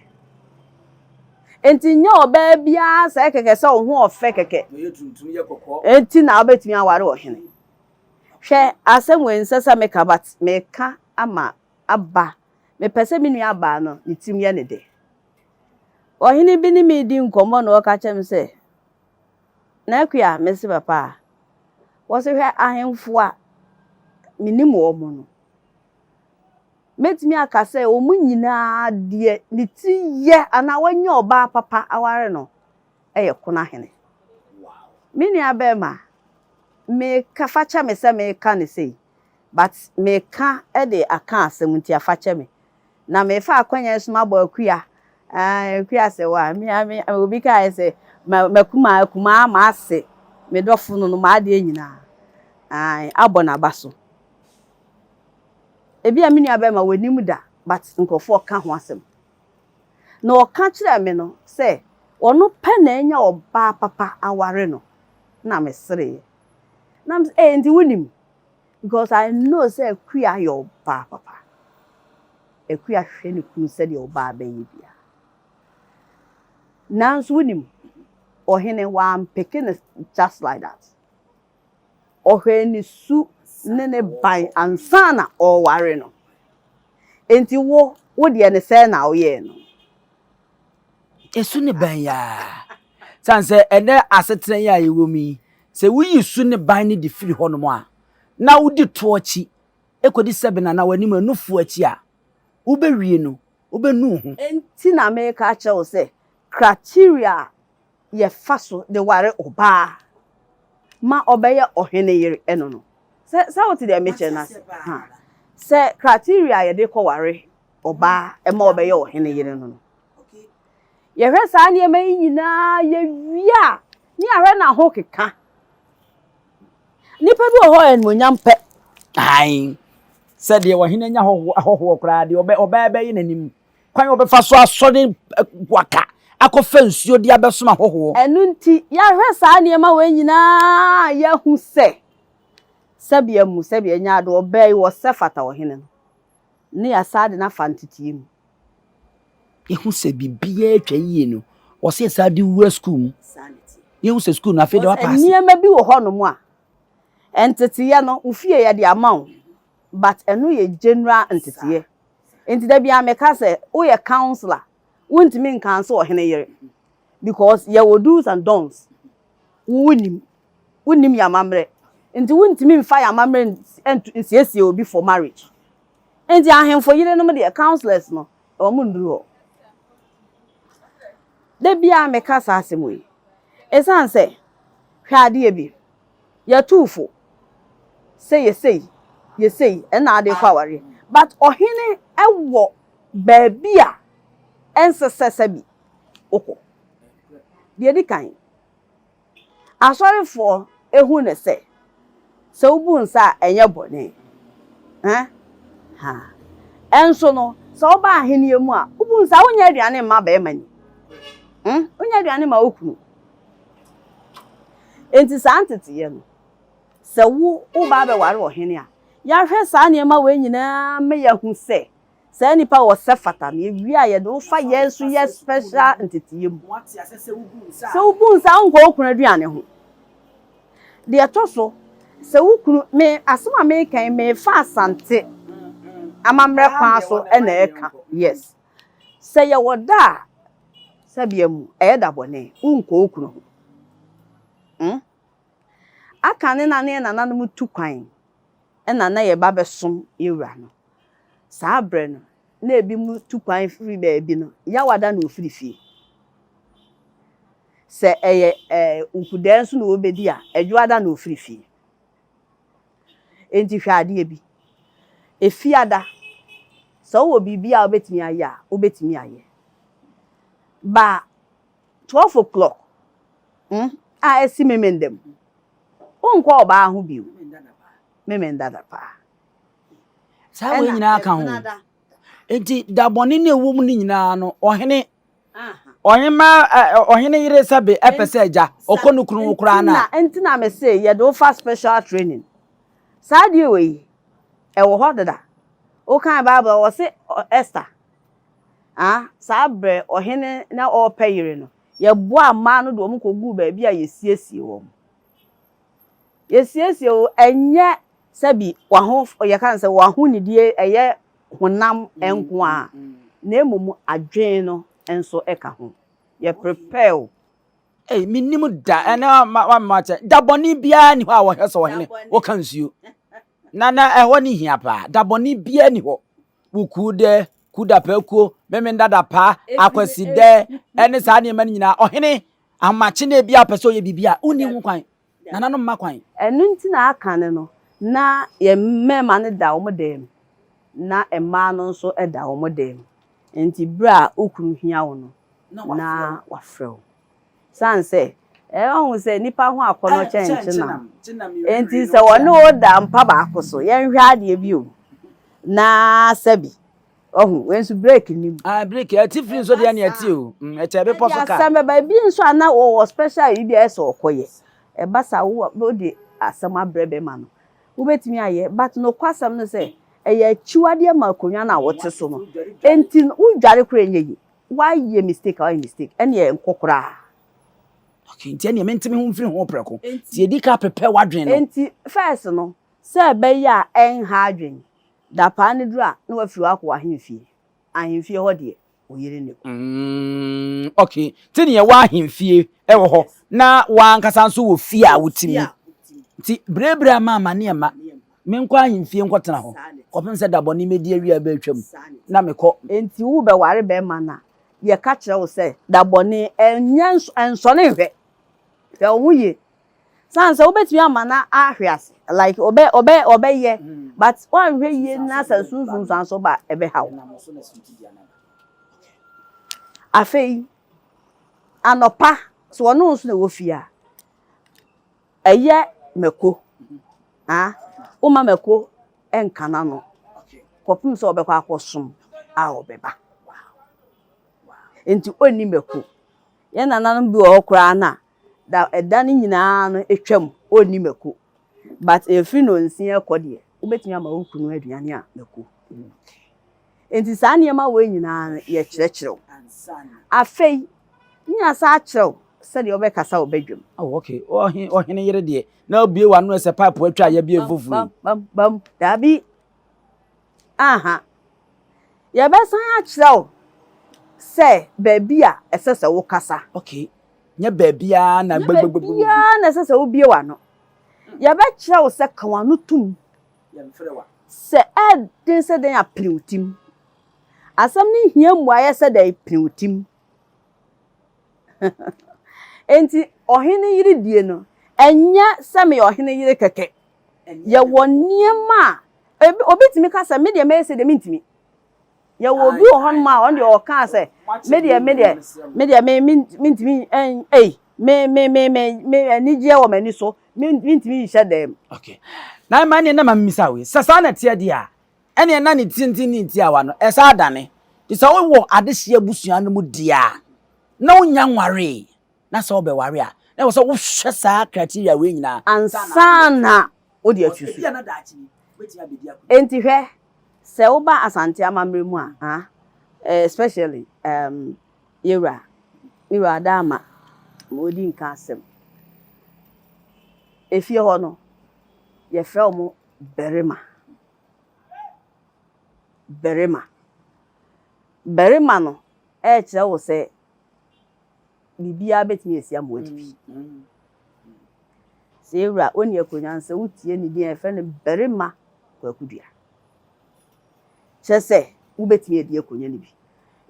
Enti nyɛ ɔbaa biara sɛ kɛkɛ sɛ wo ho ɔfɛ kɛkɛ. Ɔyɛ tuntum yɛ kɔkɔɔ. Enti na wobɛtumi aware ɔhene. Hwɛ asɛm wei nsɛ sɛ meka but meka ama aba. Mepɛ sɛ me nua baa no ne tirim yɛ ne dɛ. Ɔhene bi ne me redi nkɔmmɔ na ɔka kyerɛ me sɛ, N'Akua, mese papa a, wɔse hwɛ ahemfo a menim wɔn no, mɛtumi aka sɛ wɔn nyinaa deɛ ne ti yɛ anaa wanya ɔbaa papa aware no yɛ Konahene. Me nua bɛrima, meka fa kyɛ me sɛ meka no sei, but meka de aka asɛm nti afa kyɛ me. Na mefa akwanya yi so mabɔ Akua, aah Akua sɛ wa, me a me obi kaeɛ sɛ ma m'akumaa akumaa m'ase, me dɔfo no no m'adeɛ nyinaa, aah abɔ n'aba so. Ebi a me nua bɛrima w'anim da but nkurɔfoɔ ka ho asɛm. Na ɔka kyerɛɛ me no sɛ ɔno pɛ na anya ɔbaa papa aware no, na mesereeɛ. Na me sɛ ee nti wonim? Because I know sɛ Akua yɛ ɔbaa papa. Akua hwɛ ne kunu sɛdeɛ ɔbaa bɛyɛ biara. Nanso wonim, ɔhene wampeke no just like that. Ɔhwɛɛ ne su ne ne ban ansa na ɔreware no. Enti wo, wo deɛ ne sɛn na woyɛɛ no? Esu ne ban yi ara. Sane sɛ ɛnɛ asetena yi a yɛwɔ mu yi, sɛ woyi su ne ban no de firi hɔnom a, na wodi toɔ akyi kɔdi sɛbena anaa w'anim anufoɔ akyi a, wobɛwie no, wobɛnu wo ho. Enti na mereka akyerɛ wo sɛ, criteria a yɛfa so de ware ɔbaa ma ɔbɛyɛ ɔhene yere ɛno no. Sɛ, sɛ wote deɛ mekyerɛ no ase? Ha. Sɛ criteria a yɛde kɔware ɔbaa ma ɔbɛyɛ ɔhene yere no no. Yɛhwɛ saa nneɛma yi nyinaa yɛwie a, ne yɛahwɛ n'ahokeka. Nnipa bi wɔ hɔ a animuonyam pɛ. Ae, sɛdeɛ ɔhene anya ahɔhoɔ koraa deɛ ɔbɛ ɔbaa bɛyɛ n'anim kwan a ɔbɛfa so asɔre waka akɔfa nsuo de abɛsom ahɔhoɔ. Ɛno nti, yɛahwɛ saa nneɛma wei nyinaa a yɛahu sɛ, sɛbea mu sɛbea nya ade, ɔbaa yi ɔsɛ fata ɔhene no. ne yɛasan de no afa ntetee mu. Yɛhu sɛ biribiara atwa yie no, wɔsɛ yɛsan de wura sukuu mu. Yɛhu sɛ sukuu no afei deɛ wapaase. Nneɛma bi wɔ hɔnom a, nteteeɛ no, wo fie yɛde ama wo, but ɛno yɛ general nteteeɛ. Nti da biara meka sɛ, woyɛ councillor, wontumi ncancel ɔhene yere because yɛwɔ do's and don'ts. Wo wonnim, wonnim yɛn amammerɛ nti wontumi mfa yɛn amammerɛ nsiesie obi for marriage. Nti ahemfo yerenom deɛ councillors no wɔn nnuru hɔ. Da biara meka saa asɛm wei. Ɛsiane sɛ hwɛ adeɛ bi, yɛtuu fo sɛ yɛ sei, yɛ sei ɛna ade kɔ awareɛ but ɔhene wɔ baabi a ɛnsɛ sɛ sɛbi wokɔ. Deɛ ɛdi kan, Asɔrefoɔ hu no sɛ, Sɛ wobu nsa a, ɛnyɛ bɔne. Hɛ? Ha. Ɛnso no, sɛ woba ahenni mu a, wobu nsa a, wonyɛ aduane mma barima ni. Hmm? Wonyɛ aduane mma wo kunu. Enti saa nteteyɛ no, sɛ wo woba abɛware ɔhene a, yɛahwɛ saa nneɛma wei nyinaa ma yɛahu sɛ Saa nipa wɔ sɛ fata no yɛwie a yɛde wo fa yɛn nso yɛ special nteteyɛ mu. Sɛ wobu nsa a wonkɔ wo kunu aduane ho. Deɛ ɛtɔ so sɛ wo kunu me asɛm a meka yi mefa Asante amammerɛ kwan so na ɛka yes. Sɛ yɛwɔ da a sɛbea mu ɛyɛ da bɔne wonkɔ wo kunu ho. Hmm? Aka ne na ne yɛn nananom tu kwan na na yɛba bɛsom yɛn wura no. Saa berɛ no, na ebinom tu kwan firi baabi no, Yawada na wɔfiri fie. Sɛ ɛyɛ ɛɛ Nkudɛɛ nso na wɔbɛdi a, Adwoada na wɔfiri fie. Enti hwɛ adeɛ bi. Efiada, sɛ wowɔ biribi a wobɛtumi ayɛ a, wobɛtumi ayɛ. Ba 12 o'clock mm, a ɛsi Memenda mu, wonkɔ ɔbaa ho bio. Memenda da paa. Saa wei nyinaa ka ho. Nti da bɔne ne ɛwɔ mu no nyinaa no, ɔhene ɔhema ɔhene yere sɛbe ɛpɛ sɛ agya ɔkɔ no kunu koraa na. Nti na me se yɛde wo fa special training. Saa adeɛ wei ɛwɔ hɔ deda. Wokan Bible a wɔse Esther ah saa berɛ ɔhene na ɔrepɛ yere no yɛboaa mmaa no de wɔn kɔguu baabi a yɛsiesie wɔn. Yɛsiesie wo, ɛnyɛ sɛbi w'aho, yɛka no sɛ w'ahonidie ɛyɛ honam nko ara, na mmom adwene no nso ka ho. Yɛ prepare wo. Ei, mennim da, ɛnɛ wama makyɛ. Da bɔne biara nni hɔ a wɔhwɛ sɛ ɔhene wɔka nsuo. Na na ɛhɔ ne hia paa. Da bɔne biara nni hɔ. Wo kuo dɛ, ku dapaa kuo, memenda dapaa, akwasi dɛ, ɛne saa nneɛma no nyinaa. Ɔhene, ahomakye na ebi a ɔpɛ sɛ ɔyɛ biribi a, wonni ho kwan. Nananom mma kwan. Ɛno nti na akane no, na yɛn mmarima no da wɔn dan mu, na mmaa no nso da wɔn dan mu. Enti berɛ a wo kunu hia wo no, na wafrɛ wo. Esiane sɛ wahu sɛ nnipa ho akɔnnɔ kyɛn nkyenam nti, sɛ wɔne wo da mpa baako so, yɛnhwɛ adeɛ bi o, na sɛbi Wahu, wei nso break nni mu. Ah, break, ɛte firi nso deɛ nea ɛte o. Mm, ɛkyɛ bepɔ so ka. Ɛde asɛm bɛba, ebi nso a na wɔwɔ special yi bi a ɛsɛ ɔkɔyɛ. Ɛba saa wo wode asɛm abrɛ bɛma no. Wobɛtumi ayɛ, but nokwasɛm no sɛ, ɛyɛ akyiwadeɛ ma akonnwa no a wote so no. Enti no, wodware koraa ɛnyɛ yie. Woayɛ mistake a woayɛ mistake, ɛnneɛ nkɔ koraa. Okay, nti ɛnneɛ mente me ho mfiri ho prɛko. Nti yɛdi ka prepare w'adwene no. Enti first no, sɛ ɛbɛyɛ a ɛnha adwene, Dapaa no duru a, na wafiri hɔ akɔ w'ahemfie. Ahemfie hɔ deɛ, wo yere nni hɔ. Mm, okay. Nti neɛ wɔ ahemfie wɔ hɔ, na w'ankasa nso wɔ fie a wote mu. Nti berɛberɛ ama amane mma, menkɔ ahemfie nkɔtena hɔ, kɔpem sɛ da bɔne mɛdi awie a ɛbɛatwam, na mekɔ. Nti wobɛware bɛrima no a, yɛka kyerɛ wo sɛ, da bɔne, ɛnyɛ, ɛnsɔne nhwɛ. Hwɛ wo ho yie. San sɛ wobɛtumi ama no ahwe ase like ɔbɛ ɔbɛ ɔbɛyɛ but woanhwɛ yie na sɛ nsunsunsuanso ba a ɛbɛha wo. Afei anɔpa sɛ ɔne wo nso na ɛwɔ fie a ɛyɛ mako ah woma mako nka n'ano kɔpem sɛ ɔbɛkɔ akɔsom a ɔbɛba nti ɔnni mako. Yɛn nananom bi wɔ hɔ koraa no a Da ɛda no nyinaa no twam ɔnni mako but ɛfiri nɔnsia kɔ deɛ wobɛtumi ama wo kunu aduane a mako wɔ mu. Nti saa nneɛma wei nyinaa no yɛkyerɛkyerɛ wo. Afei ne yɛasa akyerɛ wo sɛdeɛ wobɛkasa wɔ badwam. Oh, okay. Ɔhene, ɔhene yere deɛ na obue w'ano ɛsɛ pipe atwa a yɛabue mfoforo yi. Bam, bam, daabi. Aha. Yɛbɛsan akyerɛ wo sɛ baabi a ɛsɛ sɛ wokasa. Okay. Nyɛ baabiara na Nyɛ baabiara na ɛsɛ sɛ wobue w'ano. Yɛbɛkyerɛ wo sɛ ka w'ano tom. Sɛ ɛden sɛ dɛn a, pene wo tirim. Asɛm no hia mmuaeɛ sɛ dɛn, pene wo tirim. Enti ɔhene yere die no, ɛnyɛ sɛ meyɛ ɔhene yere kɛkɛ. Yɛwɔ nneɛma a, ebi obi tumi ka sɛ me deɛ mɛyɛ sei deɛ mentumi. Yɛwɔ obi wɔ hɔnom a ɔno deɛ ɔkaa sɛ me deɛ me deɛ me deɛ me mentumi ɛn ei. Me me me me me anigyeɛ wɔ m'ani so. Me mentumi nhyɛ dan mu. Okay. Na ɛma ɛneɛ na ma mmisa wei. Sɛ saa na ɛteɛ deɛ a, ɛneɛ na ne tenten ne ntiawa no, ɛsan adane. Nti sɛ wowɔ adehyeɛ abusua no mu deɛ a, na wonnya nwaree, na sɛ wobɛware a, na ɛwɔ sɛ wohwɛ saa criteria wei nyinaa ansa na wode atu so. Enti hwɛ, sɛ woba Asante amammerɛ mu a, ah, especially um, yɛwura, me wura Adaama, ma ɔdi nka asɛm. Efie hɔ no, yɛfrɛ wɔn barima. Barima. Barima no ɛrekyerɛ wo sɛ biribiara bɛtumi asi ama wadi bi. Sɛ ewura ɔnni akonnwa no sɛ wotie ne din a yɛfrɛ no Barima Kwaku Dua. Kyerɛ sɛ wobɛtumi adi akonnwa no bi.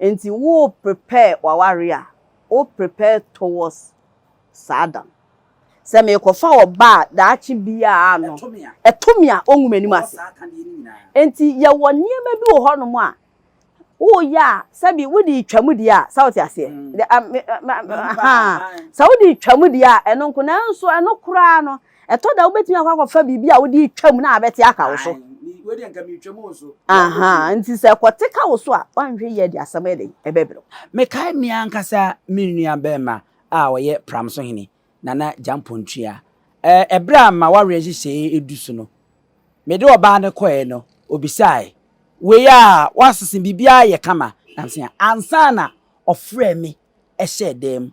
Nti wo prepare w'awareɛ a, wo prepare towards saa da no. Sɛ merekɔfa ɔba a daakye biara no, ɛto me a ɔngu m'anim ase. Nti yɛwɔ nneɛma bi wɔ hɔnom a woyɛ a sɛbi wode retwa mu deɛ a sɛ wote aseɛ sɛ wode retwa mu deɛ a ɛno nko nanso ɛno koraa no ɛtɔ da wobɛtumi akɔ akɔfa biribi a wode retwa mu na abɛte aka wo so nti sɛ ɛkɔte ka wo so a woanhwɛ yie de asɛm yɛ den ɛbɛbrɛ wo. Mekae me ankasa me nua barima a ɔyɛ Pramsohene, Nana Gyampontua. Ɛberɛ a m'awareɛ nhyehyɛeɛ du so no, Mede ɔbaa no kɔeɛ no, ɔbisaae, Wei a woasese biribiara yɛ kama? Na mese, Ansa na ɔfrɛɛ me hyɛɛ dan mu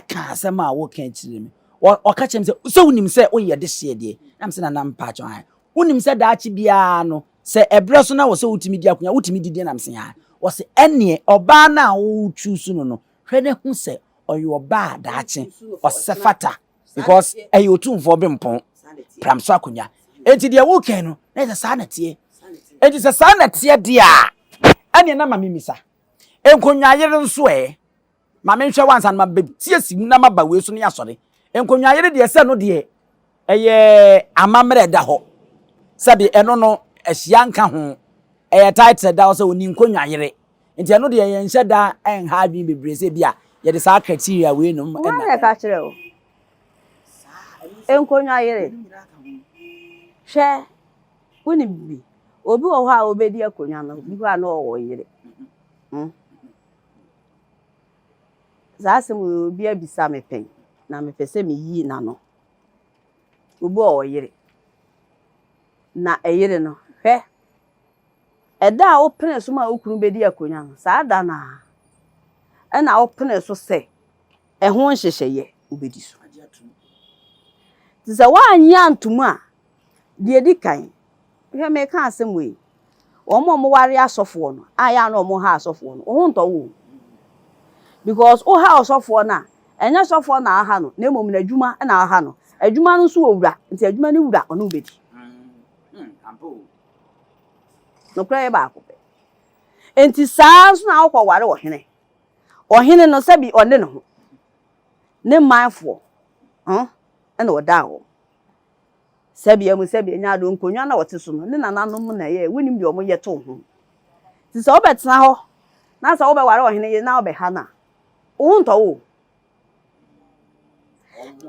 kaa asɛm a woreka yi kyerɛɛ me. Ɔka kyerɛɛ me sɛ, Sɛ wonim sɛ woyɛ dehyeɛ deɛ? Na mese, Nana mpakyɛw, ae. Wonim sɛ daakye biara no, sɛ ɛberɛ so na wɔ sɛ wotumi di akonnwa, wotumi di deɛ? Na mese, Ae. Ɔse, Ɛnneɛ ɔbaa no a worechuusu no no, hwɛ na hu sɛ ɔyɛ ɔbaa a daakye ɔsɛ fata. Because ɛyɛ otumfoɔ bempɔn pram so akonnwa. Enti deɛ wokan no, na ɛsɛ saa na ɛteɛ. Enti sɛ saa na ɛteɛ deɛ a, ɛneɛ na ma memisa. Nkonnwa yere nso ɛ? Ma menhwɛ wansa na mabɛtie si mu na maba wei so ne asɔre. Nkonnwa yere deɛ sɛ no deɛ ɛyɛ amammerɛ ɛda hɔ. Sɛbe ɛno no ahyia nka ho. Ɛyɛ title ɛda hɔ sɛ ɔni nkonnwa yere. Nti ɛno deɛ yɛnhyɛ da nha adwene bebree sɛ bi a yɛde saa criteria wei nom na. Hwan na ɛka kyerɛ wo? Nkonnwa yere. Hwɛ, wonim bi, obi wɔ hɔ a ɔbɛdi akonnwa no, obi hɔ a na ɔwɔ yere. Hmm. Saa asɛm wei obi abisa me pɛn, na mepɛ sɛ meyi n'ano. Obi wɔ ɔyere, na ɛyere no, hwɛ, Ɛda a wopenee so maa wo kunu bedii akonnwa no, saa da no ara na wopenee so sɛ ɛho nhyehyɛeɛ wobɛdi so. Nti sɛ woannye antom a, deɛ ɛdi kan, hwɛ meka asɛm wei, wɔn a wɔware asɔfoɔ no, a ɛyɛ a na wɔha asɔfoɔ no, wo ho ntɔ wo o. Because woha ɔsɔfoɔ no a, ɛnyɛ sɔfoɔ na aha no, na mmom n'adwuma na aha no. Adwuma no nso wɔ wura, nti adwuma no wura ɔne wo bɛdi. Nokorɛ yɛ baako pɛ. Enti saa ara nso na wokɔware ɔhene. Ɔhene no, sɛbi ɔnne ne ho. Ne manfoɔ ho na ɔdaa wɔn. Sɛbi amu sɛbi anya ado, nkonnwa na ɔte so no, ne nananom na ɛyɛɛ, wonim deɛ wɔyɛ too ho. Nti sɛ wobɛtena hɔ na sɛ wobɛware ɔhene yere na wobɛha no a, wo ho ntɔ wo o.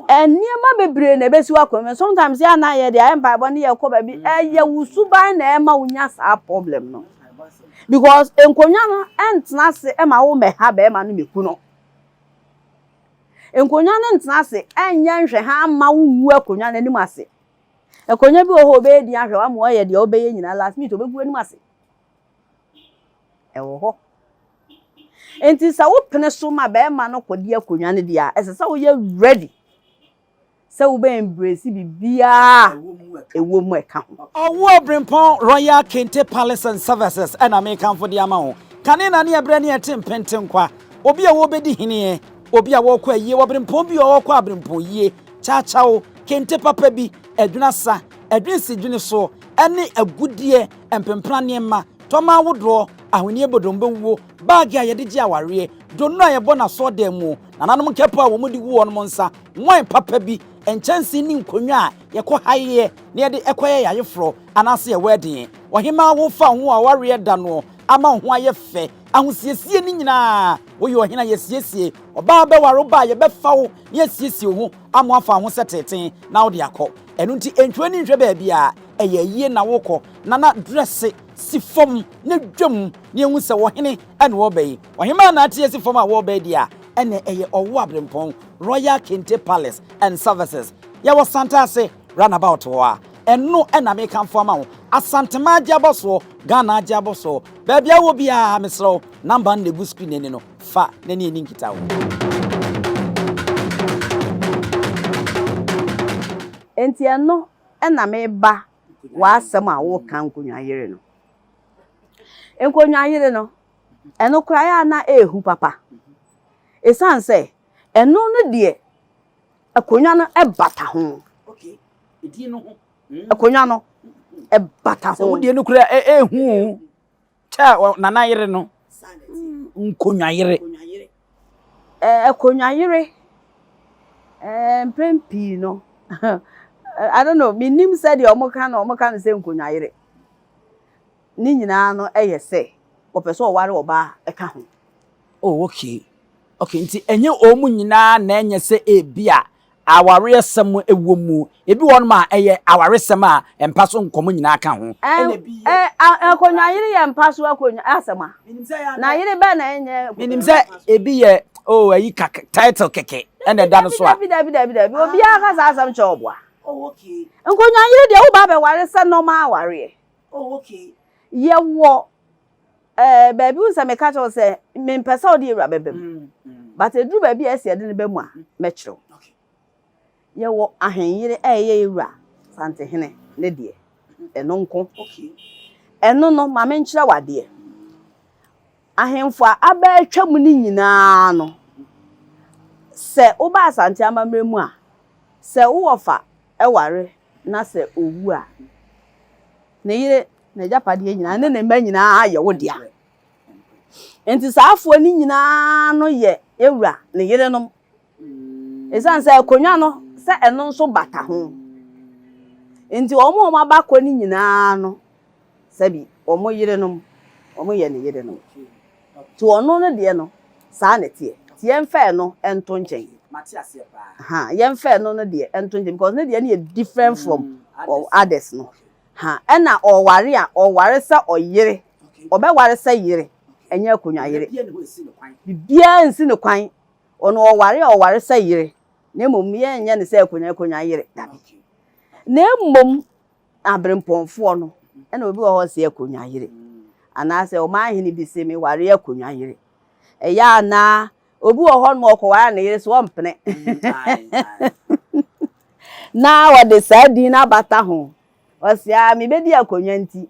Nneɛma bebree na ebesi w'akwan mu. Sometimes yɛ a na yɛde ayɛ mpaebɔ ne yɛkɔ baabi. Ɛyɛ wo suban na ɛma wonya saa problem no. Because nkonnwa no ɛntena ase ma wo mmɛha bɛrima no mmeku no. Nkonnwa no ntena ase ɛnyɛ nhwɛha mma wo ngu akonnwa no anim ase. Akonnwa bi wɔ hɔ a ɔbɛyɛ din ahwɛ wo ama woayɛ deɛ wobɛyɛ nyinaa last minute ɔbɛgu w'anim ase. Ɛwɔ hɔ. Enti sɛ wopene so ma barima no kɔdi akonnwa no deɛ a, ɛsɛ sɛ woyɛ ready sɛ wobɛ embrace biribiara a ɛwɔ mu a ɛka ho. Ɔwoɔ Brempɔn Royal Kente Palace and Services na mekamfo de ama wo. Kane na ne ɛberɛ ne ɛte mpentenkwa. Obi a wɔrebɛdi heneɛ, obi a wɔrekɔ ayie wɔ Brempɔn bi a ɔrekɔ abrempɔn yie, kyakyaw, kente papa bi, adwene-asa, adwene-si-dwene so, ne agudeɛ, mpempena nneɛma, tɔma ahodoɔ, ahweneɛ bodombewuo, baage a yɛde gye awareɛ, donno a yɛbɔ no asɔɔdan mu, nananom nkɛpɔ a wɔde gu wɔn nsa, wine papa bi, nkyɛnsee ne nkonnwa a yɛkɔ haeɛ na yɛde kɔyɛ yɛn ayeforɔ anaasɛ yɛn wɛɛden. Ɔhemaa wo fa wo ho awareɛ da no ama wo ho ayɛ fɛ, ahosiesie no nyinaa. Woyɛ ɔhene a yɛsiesie ɔbaa bɛware wo ba a yɛbɛfa wo na yɛasiesie wo ho ama woafa wo ho sɛ teetee na wode akɔ. Ɛno nti ntwa w'ani nhwɛ baabiara, ɛyɛ ayie na worekɔ. Nana drɛse si fam na dwam na yɛnhu sɛ ɔhene na ɔreba yi. Ɔhemaa na ate asi fam a wɔreba yi deɛ a, ɛnna ɛyɛ Ɔwo Aberempɔn Royal Kente Palace and Services. Yɛwɔ Santase Runabout hɔ a, ɛno na mekamfo ama wo. Asanteman agye abɔsoɔ, Ghana agye abɔsoɔ. Baabi a wowɔ biara, mesrɛ wo, number no na ɛgu screen no ani no, fa na ne yɛnni nkitaho. Enti ɛno na meba w'asɛm a woreka nkonnwayere no. Nkonnwayere no, ɛno koraa ɛyɛ a na ɛyɛ hu papa. Ɛsiane sɛ ɛno no deɛ akonnwa no bata ho. Akonnwa no bata ho. Sɛ wodeɛ no koraa ɛhu kyɛ nana yere no nkonnwa yere. Akonnwa yere mpɛn pii no I don't know menim sɛdeɛ wɔka no wɔka no sɛ nkonnwa yere. Ne nyinaa no yɛ sɛ ɔpɛ sɛ ɔware ɔbaa ka ho. Oh okay okay nti ɛnyɛ wɔn nyinaa na ɛnyɛ sɛ ebia awareɛsɛm wɔ mu. Ebi wɔ hɔnom a ɛyɛ awaresɛm a mpa so nkɔmmɔ nyinaa ka ho. Ɛna ebi yɛ. Akonnwa yere yɛ mpa so akonnwa asɛm a. Na yere bɛn na ɛnyɛ. Menim sɛ ebi yɛ oh ayi kak title kɛkɛ ɛna ɛda no so a. Dabi dabi dabi dabi obiara ka saa asɛm kyerɛ ɔboa. Oh okay. Nkonnwa yere deɛ woba abɛware sɛ normal awareɛ. Oh okay. Yɛwɔ ɛɛ baabi wohu sɛ meka kyerɛ wo sɛ mempɛ sɛ wode awura bɛba mu. But ɛduru baabi a ɛsɛ yɛde no ba mu a, mɛkyerɛ wo. Yɛwɔ ahenyere a ɛyɛ yɛwura Santehene ne deɛ. Ɛno nko. Ɛno no, ma menkyerɛ wo adeɛ. Ahemfo a aba atwa mu no nyinaa no, sɛ woba Asante amammerɛ mu a, sɛ wo wɔfa ware na sɛ owu a, ne yere, n'agyapadeɛ nyinaa ne ne mma nyinaa yɛ wo dea. Nti saa afoɔ no nyinaa no yɛ ewura ne yerenom. Ɛsiane sɛ akonnwa no sɛ ɛno nso bata ho. Nti wɔn a wɔn aba kɔ no nyinaa no sɛbi wɔn yerenom, wɔn yɛ ne yerenom. Nti ɔno no deɛ no, saa na ɛteɛ. Nti yɛmfa ɛno nto nkyɛn. Ha, yɛmfa ɛno no deɛ nto nkyɛn because ne deɛ no yɛ different from others no. Ha, ɛna ɔware a, ɔware sɛ ɔyere. Ɔbɛware sɛ yere, ɛnyɛ akonnwa yere. Biribiara nsi no kwan. Ɔno ɔware a, ɔware sɛ yere. Na mmom yɛnyɛ no sɛ akonnwa akonnwa yere. Dabi. Na mmom Aberempɔnfoɔ no, ɛna obi wɔ hɔ ɔse akonnwa yere, anaasɛ ɔmanhene bi se meware akonnwa yere. Ɛyɛ a na obi wɔ hɔ nom ɔkɔware a ne yere so ɔmpene. Na wɔde saa din no abata ho. Ɔse a mebɛdi akonnwa nti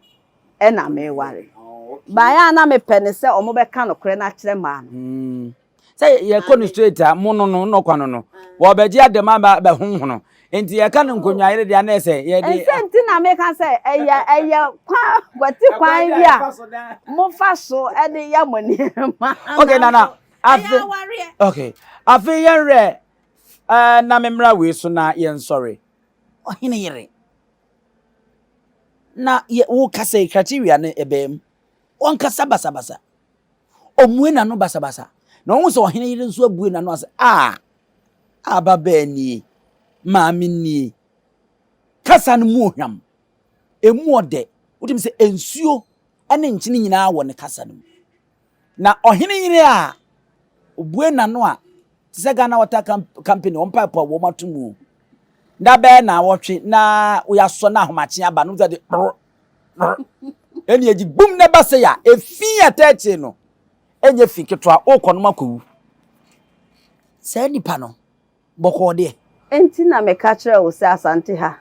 ɛna meware. Baeɛ a na mepɛ ne sɛ wɔbɛka nokorɛ no akyerɛ mmaa no. Sɛ yɛkɔ no straight a, mo no no nnɔ kwan no no, wɔbɛgye adam aba abɛhonhono. Nti yɛka no nkonnwayere deɛ anɛ sɛ yɛde. Nsɛ nti na meka sɛ ɛyɛ ɛyɛ kwan kwati kwan bi a mofa so de yɛ mo nneɛma. Okay nana afe okay afe yɛn werɛ ɛɛ na me mmra wei so na yɛn sɔre ɔhene yere na yɛ wo kasa yi criteria no ɛbɛn mu wɔn kasa basabasa. Ɔmmue n'ano basabasa. Na ɔhu sɛ ɔhene yere nso abue n'ano ase. A, ababaa nie, maame nie. Kasa no mu ohwam, emu ɔdɛ. Wotumi sɛ nsuo ne nkyene nyinaa wɔ ne kasa no mu. Na ɔhene yere a obue n'ano a, te sɛ Ghana Water Company, wɔn pipe a wɔn ato mu. Da bɛyɛ na awɔtwe na woyasɔ na ahomakye aba no, wotumi de ɛne agyi bum na ɛba sɛ a efi a ɛtɛ akyire no ɛnyɛ fi ketewa wokɔ nom akɔwu saa nipa no bɔkɔɔ deɛ. Enti na meka kyerɛɛ wo sɛ Asante ha,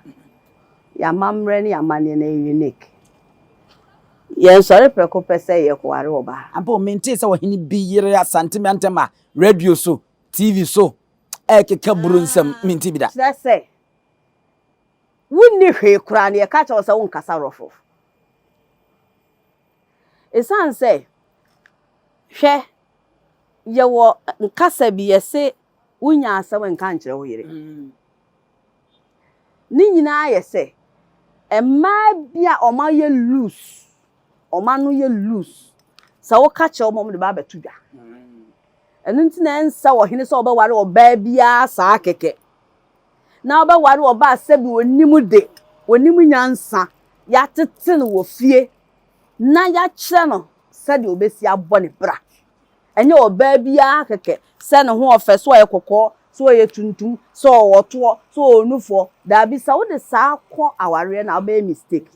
yɛn amammerɛ ne yɛn amanneɛ no ɛyɛ unique. Yɛnsɔre prɛko pɛ sɛ yɛkɔware ɔbaa. Ampa o, mentee sɛ ɔhene bi yere Asante mantam a radio so, TV so ɛrekeka buru nsɛm, mente bi da. Kyerɛ sɛ, Wonni hwee koraa no, yɛka kyerɛ wo sɛ wonkasa rɔfrɔf. Esiane sɛ, hwɛ, yɛwɔ kasa bi yɛse wonya asɛm nka nkyerɛ wo yere. Ne nyinaa yɛ sɛ mmaa bi a wɔn ayɛ loose, wɔn ano yɛ loose, sɛ woka kyerɛ wɔn a wɔde ba abɛto dwa. Ɛno nti na ɛnsɛ ɔhene sɛ ɔbɛware ɔbaa biara saa kɛkɛ. Na ɔbɛware ɔbaa sɛbi ɔnim de, ɔnim nyansa, yɛatete no wɔ fie na yɛakyerɛ no sɛdeɛ ɔbɛsi abɔ ne bra. Ɛnyɛ ɔbaa biara kɛkɛ sɛ ne ho ɔfɛ, sɛ ɔyɛ kɔkɔɔ, sɛ ɔyɛ tuntum, sɛ ɔwɔ toɔ, sɛ ɔwɔ nufoɔ. Daabi, sɛ wode saa kɔ awareɛ no a, wobɛyɛ mistake.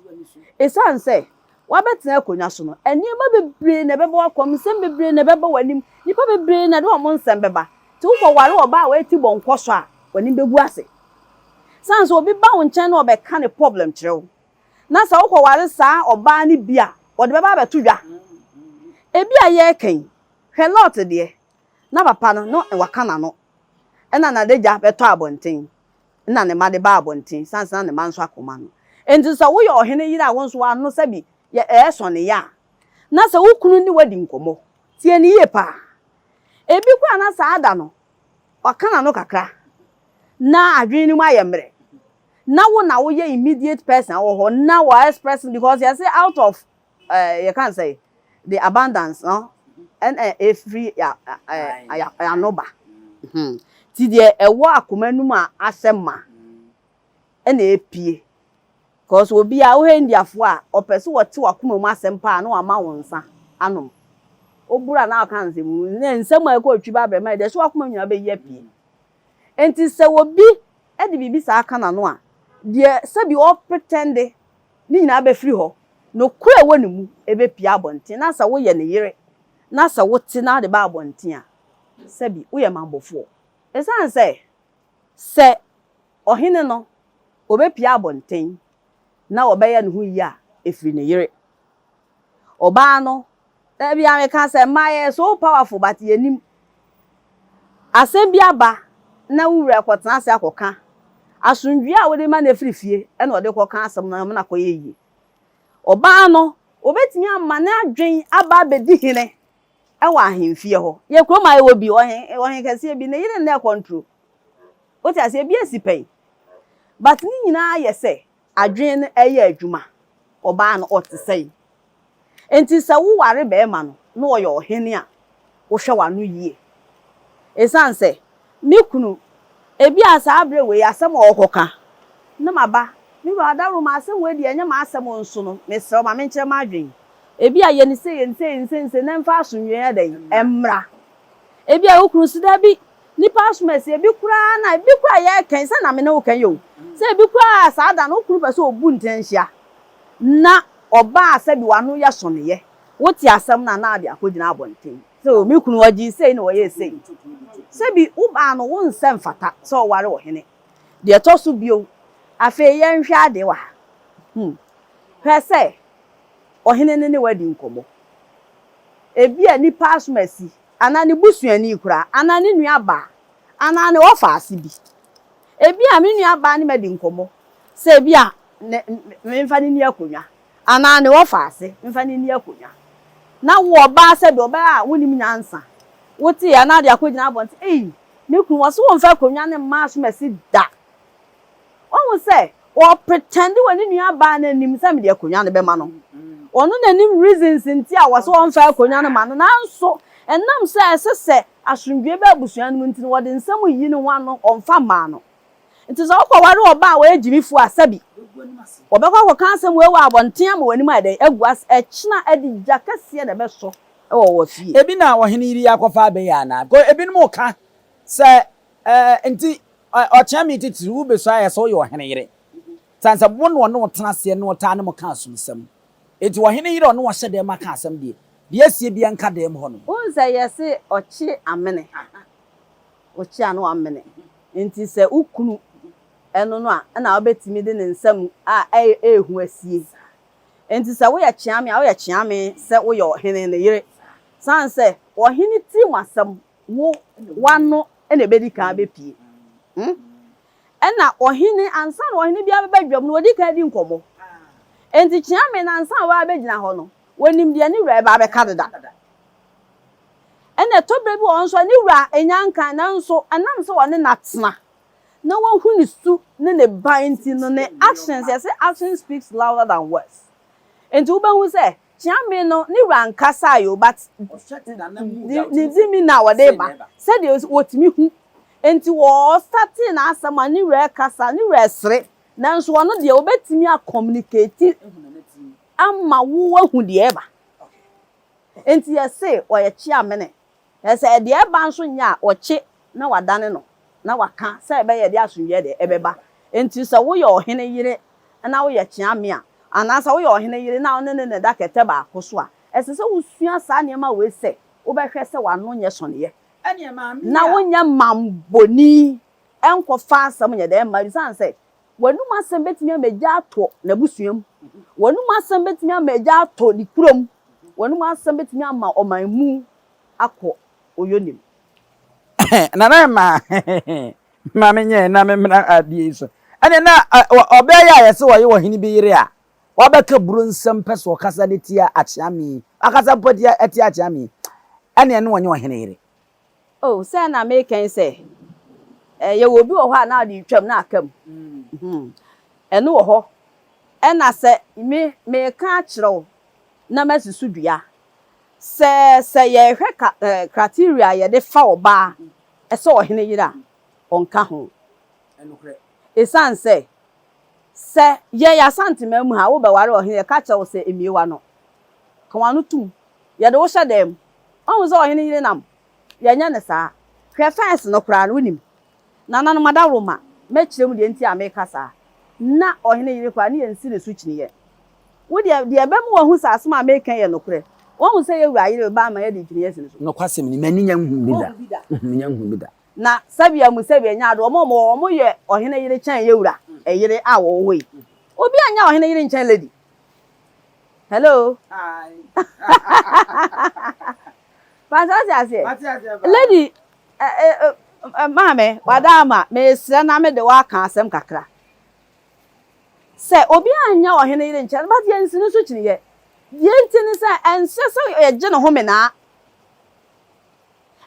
Ɛsiane sɛ woabɛtena akonnwa so no, nneɛma bebree na ɛbɛba w'akwan mu, nsɛm bebree na ɛbɛba w'anim, nnipa bebree na ɛde wɔn nsɛm bɛba. Nti wokɔware ɔbaa a wayɛ ti bɔnkɔ so a, w'anim bɛgu ase. Ɛsiane sɛ obi ba wo nkyɛn na ɔbɛka ne problem kyerɛ wo, na sɛ wokɔware saa ɔbaa no bi a, ɔde bɛba abɛto dwa. Ebi a yɛreka yi, hwɛ Lot deɛ, na papa no, na waka n'ano, ɛnna n'adagya bɛtɔ abɔnten, ɛnna ne mma de baa abɔnten, sane sɛ na ne mma nso akoma no. Enti sɛ woyɛ ɔhene yere a wo nso w'ano sɛbi yɛ ɛresɔ ne ya a, na sɛ wo kunu ne wo adi nkɔmmɔ, tie no yie paa. Ebi koraa na saa da no, waka n'ano kakra, na adwene no mu ayɛ mmerɛ. Na wo na woyɛ immediate person a wɔ hɔ na wɔ express because yɛse out of eh, yɛka no sɛ the abundance no ɛna ɛfiri ano ba. Nti deɛ ɛwɔ akoma no mu a ahyɛ ma ɛna ɛpie. Because obi a wohwɛ Indiafoɔ a ɔpɛ sɛ wɔte w'akoma mu asɛm paa na wama wo nsa anom. Woboro a na ɔka nsɛm mu na nsɛm a ɛkɔ otwi ba abɛma deɛ ɛhyɛ w'akoma mu nyinaa bɛyi apue. Nti sɛ obi de biribi saa ka n'ano a, deɛ sɛbi ɔpretɛnde ne nyinaa bɛfiri hɔ. Nokorɛ a ɛwɔ ne mu bɛpue abɔnten. Na sɛ woyɛ ne yere na sɛ wote na wode ba abɔnten a, sɛbi woyɛ mammɔfoɔ. Ɛsiane sɛ, sɛ ɔhene no ɔbɛpue abɔnten na ɔbɛyɛ ne ho yie a, ɛfiri ne yere. Ɔbaa no, da biara meka sɛ mmaa yɛyɛ so powerful but yɛnnim. Asɛm bi aba na wo wura kɔtena ase akɔka, asomdwoeɛ a wode ma no afiri fie na ɔde kɔka asɛm no ama no akɔyɛ yie. Ɔbaa no, ɔbɛtumi ama n'adwen aba abɛdi hene wɔ ahemfie hɔ. Yɛ kurom a yɛwɔ bi, ɔhen, ɔhen kɛseɛ bi, ne yere nnɛ kɔntro. Wote aseɛ, ebi asi pɛn. But ne nyinaa yɛ sɛ adwene no ɛyɛ adwuma. Ɔbaa no ɔte sɛn? Enti sɛ woware barima no na ɔyɛ ɔhene a, wohwɛ w'ano yie. Esiane sɛ me kunu, ebia saa berɛ wei asɛm a ɔrekɔka na maba, me wura adaworoma asɛm wei deɛ ɛnyɛ m'asɛm nso no, mesrɛ wo ma menkyerɛ m'adwene. Ebia yɛ no sei, yɛ no sei, yɛ no sei, yɛ no sei na ɛmfa asomdwoeɛ nyɛ dɛn? Ɛmmra. Ebia wo kunu se dabi, nnipa asom asi, ebi koraa na, ebi koraa yɛreka yi, sɛ na me ne wo ka yi o, sɛ ebi koraa saa da no wo kunu pɛ sɛ ɔbu ntɛnhyia na ɔbaa sɛbi w'ano yɛ sɔneyɛ, wote asɛm no a na ade akɔgyina abɔnten sɛ o me kunu ɔgyee sei na ɔyɛɛ sei. Sɛbi wo baa no wo nsɛ mfata sɛ ɔware ɔhene. Deɛ ɛtɔ so bio, afei yɛnhwɛ adeɛ wɔ ha. Hmm. Hwɛ sɛ ɔhene no ne wo adi nkɔmmɔ. Ebia nnipa asom asi, anaa ne busuani koraa, anaa ne nuabaa, anaa ne wɔfaase bi. Ebia me nuabaa ne me adi nkɔmmɔ sɛ ebia ne memfa no nni akonnwa, anaa ne wɔfaase mfa no nni akonnwa. Na wo ɔbaa sɛdeɛ ɔbaa a wonnim nyansa, woteeɛ a na wode akɔgyina abɔnten, ei, me kunu, wɔse womfa akonnwa no mma asomasi da. Wahu sɛ ɔpretɛnde wɔ ne nua baa no anim sɛ mede akonnwa no bɛma no. Ɔno na nim reasons nti a wɔse ɔmfa akonnwa no ma no nanso ɛnam sɛ ɛsɛ sɛ asomdwoe ba abusua no mu nti no wɔde nsɛm reyi ne ho ano ɔmfa mmaa no. Nti sɛ wokɔware ɔbaa a ɔyɛ gyimifoɔ a sɛbi wɔbɛkɔ akɔka asɛm wei wɔ abɔnten ama w'anim ayɛ dɛn agu ase. Ɛkyena adigya kɛseɛ na ɛbɛsɔ wɔ wɔ fie. Ebi na ɔhene yere yi akɔfa abɛyɛ anaa? Because ebinom reka sɛ ɛɛ nti Ɔkyea me titiriw, wubesua ayɛ sɛ woyɛ ɔhene yere. Esiane sɛ wo na ɔne wo tena aseɛ na ɔtaa ne mo ka asomsɛm nti, ɔhene yere a ɔne wo ahyɛ dan mu aka asɛm deɛ, deɛ asie biara nka dan mu hɔnom. Wohu sɛ yɛse ɔkye amene, ɔkye a na wamene. Nti sɛ wo kunu no no a, ɛna wobɛtumi de ne nsam a ɛyɛ hu asie. Nti sɛ woyɛ kyeame a, woyɛ kyeame sɛ woyɛ ɔhene no yere. Sane sɛ ɔhene tirim asɛm Wo, w'ano na ebedi kan abepue. Hmm? Ɛna ɔhene, ansa na ɔhene biara bɛba dwam no, wɔdi kan di nkɔmmɔ. Enti Kyeame no, ansa na waba abɛgyina hɔ no, wɔnim deɛ ne wura reba abɛka deda. Ɛna ɛtɔ berɛ bi wɔ hɔ nso a, ne wura nya nkan, nanso ɛnam sɛ ɔne no atena na wahu ne su ne ne ban nti no, ne actions, yɛse action speaks louder than words. Enti wobɛhu sɛ. Kyeame no ne wura nkasae o but ne dimi na ɔde ba sɛdeɛ ɔtumi hu. Nti ɔstartee n'asɛm a ne wura rekasa, ne wura resere nanso ɔno deɛ ɔbɛtumi a communicate ama wo woahu deɛ ɛreba. Nti yɛse ɔyɛ kyeamene. Na sɛ deɛ ɛba nso nyɛ a, ɔkye na wadane no, na waka sɛ ɛbɛyɛ deɛ asomdwoeɛ deɛ ɛbɛba. Enti sɛ woyɛ ɔhene yere na woyɛ kyeame a, anaasɛ woyɛ ɔhene yere na wo ne no na ɛda kɛtɛ baako so a, ɛsɛ sɛ wosua saa nneɛma wei sɛ wobɛhwɛ sɛ w'ano nyɛ sɔneeɛ, na wonyɛ mammɔni nkɔfa asɛm nyɛ dɛn mma, ɛsiane sɛ W'anom asɛm bɛtumi ama egya atɔ n'abusua mu. W'anom asɛm bɛtumi ama egya atɔ ne kurom. W'anom asɛm bɛtumi ama ɔman mu akɔ oyonim. Nana Emma, ma menyɛ na memmra adeɛ yi so. Ɛne na ɔbaa yi a yɛse ɔyɛ ɔhene bi yere a wabɛka buro nsɛm pɛ so ɔkasa de tia Akyeame yi, wakasa mpo atia Akyeame yi, ɛne ɛne ɔnyɛ ɔhene yere. Oh, sɛ na meka yi sɛ, eh, yɛwɔ obi wɔ hɔ a na ɔde retwam na aka mu. Hmm. Ɛno wɔ hɔ. Ɛna sɛ me, meka akyerɛ wo na masi so dua sɛ, sɛ yɛrehwɛ ka, eh, criteria a yɛde fa ɔbaa sɛ ɔhene yere a, ɔnka ho. Esiane sɛ, sɛ yɛn Asanteman mu ha, wobɛware ɔhene, yɛka kyerɛ wo sɛ mmue w'ano. Ka w'ano tom. Yɛde wo hyɛ dan mu. Wahu sɛ ɔhene yere nam? Yɛnyɛ no saa. Hwɛ fɛnse no koraa no, wonim? Nananom adaworoma, mɛkyerɛ mu deɛ nti a meka saa. Ná ɔhene yere koraa, ne yɛnsi ne so kyiniiɛ. Wo deɛ, deɛ ɛbɛma woahu sɛ asɛm a mereka yi yɛ nokorɛ, woahu sɛ yɛn wura yere reba ama yɛde kyiniiɛ asi ne so? Nokwasɛm ni, m'ani nnya nhuu bi da. Mennya nhuu bi da. Na sɛbea mu sɛbea nya ade, wɔn a wɔwɔ hɔ, wɔyɛ ɔhene yere kyɛn yɛn wura yere a wɔwɔ hɔ yi. Obiara nyɛ ɔhene yere nkyɛn lady. Hello. Hi. Pastor ɔte aseɛ. Lady maame wada ama mesrɛ na mede waka asɛm kakra. Sɛ obi anyɛ ɔhene yere nkyɛn but yɛnsi no so kyiniiɛ. Deɛ nti ne sɛ ɛnsɛ sɛ yɛgye ne ho menaa.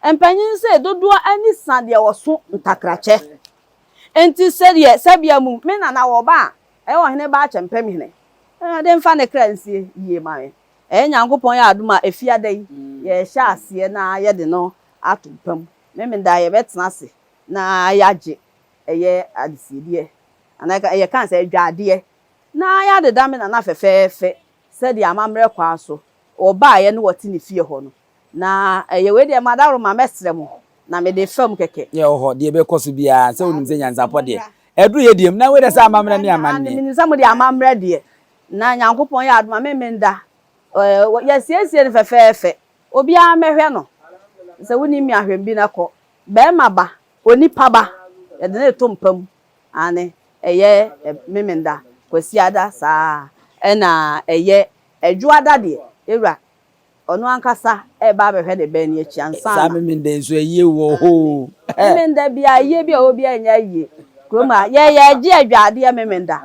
Mpanyin sɛ dodoɔ ani sa deɛ ɔso ntakrakyɛ. Nti sɛdeɛ sɛbea mu me nana wɔ ba a ɛyɛ ɔhene ba akyɛmpem hene. Awurade mfa ne kra nsie yie ma me. Ɛyɛ Nyankopɔn yɛ adom a Efiada yi yɛrehyɛ aseɛ na yɛde no ato mpa mu. Memenda yɛbɛtena ase na yɛagye ɛyɛ adesiedeɛ anaa yɛka no sɛ adwadeɛ na yɛadeda me nana fɛfɛɛfɛ sɛdeɛ amammerɛ kwan so ɔbaeɛ na ɔte ne fie hɔ no. Na ɛyɛ wei deɛ madaworoma mɛsrɛ mo na mede fam kɛkɛ. Yɛ wɔ hɔ, deɛ ɛbɛkɔ so biara, sɛ wonim sɛ nyansapɔ deɛ, ɛduru yɛ deɛ mu, na wei deɛ sɛ amammerɛ ne amanneɛ. Menim sɛ mode amammerɛ deɛ, na Nyankopɔn yɛ adom a memenda, yɛasiesie no fɛfɛɛfɛ, obiara mmɛhwɛ no, sɛ wonim me a hwɛ bi na kɔ, barima ba, onipa ba, yɛde no reto mpa mu, aane, ɛyɛ Memenda, Kwasiada saa, ɛna ɛyɛ Ɛdwoada deɛ, yɛwura Ɔno ankasa reba abɛhwɛ ne ba no akyi ansa na. Saa Memenda yi nso ayie wɔ hɔ oo. Memenda biara ayie bi a ɛwɔ biara nyɛ ayie. Kurom ha yɛ yɛgye adwadeɛ Memenda.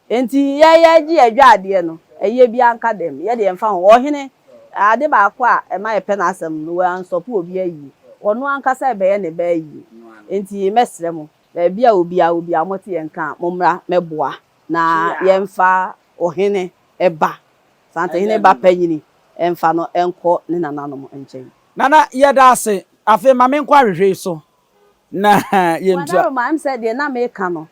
Nti yɛ yɛgye adwadeɛ no ayie biara nka dɛm. Yɛ deɛ ɛmfa ho. Ɔhene ade baako a ɛma yɛpɛ n'asɛm no wansɔpo obi ayie. Ɔno ankasa rebɛyɛ ne ba ayie. Nti mɛsrɛ mo baabi a obiara wɔ biara mote yɛn nka a mommra mɛboa na yɛmfa ɔhene ba Santehene ba panyini mfa no nkɔ ne nananom nkyɛn. Nana, yɛda ase. Afei ma menkɔ ahwehwɛ yi so na yɛntua. Wadaroma, ɛm sɛ deɛ na meka no,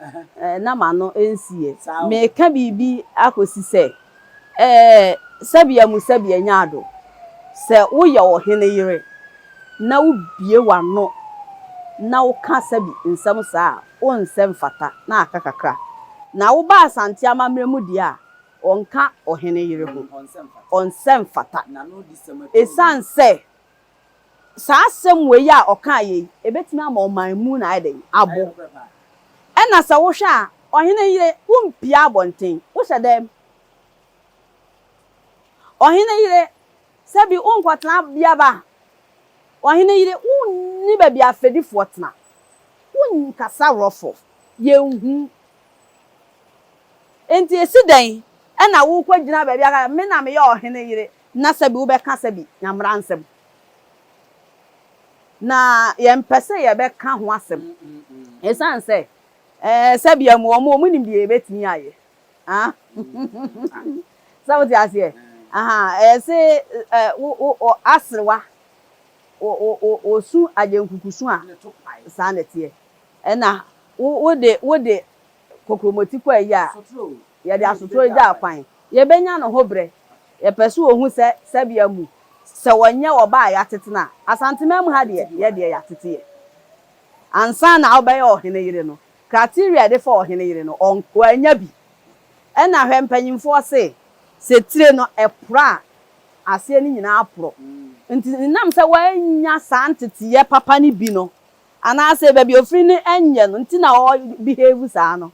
na m'ano nsiiɛ. Meka biribi akɔsi sɛ, ɛɛ, sɛbea mu sɛbea nya ado. Sɛ woyɛ ɔhene yere na wobue w'ano na woka sɛbi nsɛm saa a, wonsɛ mfata na aka kakra. Na woba Asante amammerɛ mu deɛ a, Ɔnka ɔhene yere ho, ɔnsɛ mfata. Esiane sɛ saa asɛm wei a ɔkaeɛ yi, ɛbɛtumi ama ɔman mu no ayɛ dɛn? Abɔ. Ɛna sɛ wohwɛ a, ɔhene yere, wompue abɔnten, wohyɛ dɛm. Ɔhene yere, sɛbi wonkɔtena biaba. Ɔhene yere, wonni baabi a afɛdifoɔ tena. Wonkasa rɔfrɔf, yɛnhu. Enti esi dɛn na worekɔgyina baabi aka sɛ, 'Me na meyɛ ɔhene yere, na sɛbi wobɛka sɛbi na mmara nsɛm? Na yɛmpɛ sɛ yɛbɛka ho asɛm, esiane sɛ ɛɛ sɛbi amu wɔn, wɔnim deɛ yɛbɛtumi ayɛ. Ah, sɛ wote aseɛ? Aha, ɛyɛ se ɛ wo wo aserewa wo wo wo su agyenkukusu a, saa na ɛteɛ. Ɛna wo wode wode kokromoti kɔ ayi a, yɛde asotorɔ gyaa kwan. Yɛbɛnya ne ho berɛ. Yɛpɛ sɛ ɔhu sɛ sɛbea mu, sɛ ɔnyɛ ɔbaa a yɛatete no a, Asanteman mu ha deɛ, yɛ deɛ yɛatete yɛ. Ansa na wobɛyɛ ɔhene yere no, criteria a yɛde fa ɔhene yere no, ɔn wannya bi. Ɛna hwɛ mpanyimfoɔ se, sɛ tire no ɛporɔ a, aseɛ no nyinaa porɔ. Nti ɛnam sɛ wannya saa nteteeɛ papa no bi no, anaasɛ baabi a ofiri no nyɛ no nti na ɔ behave saa no.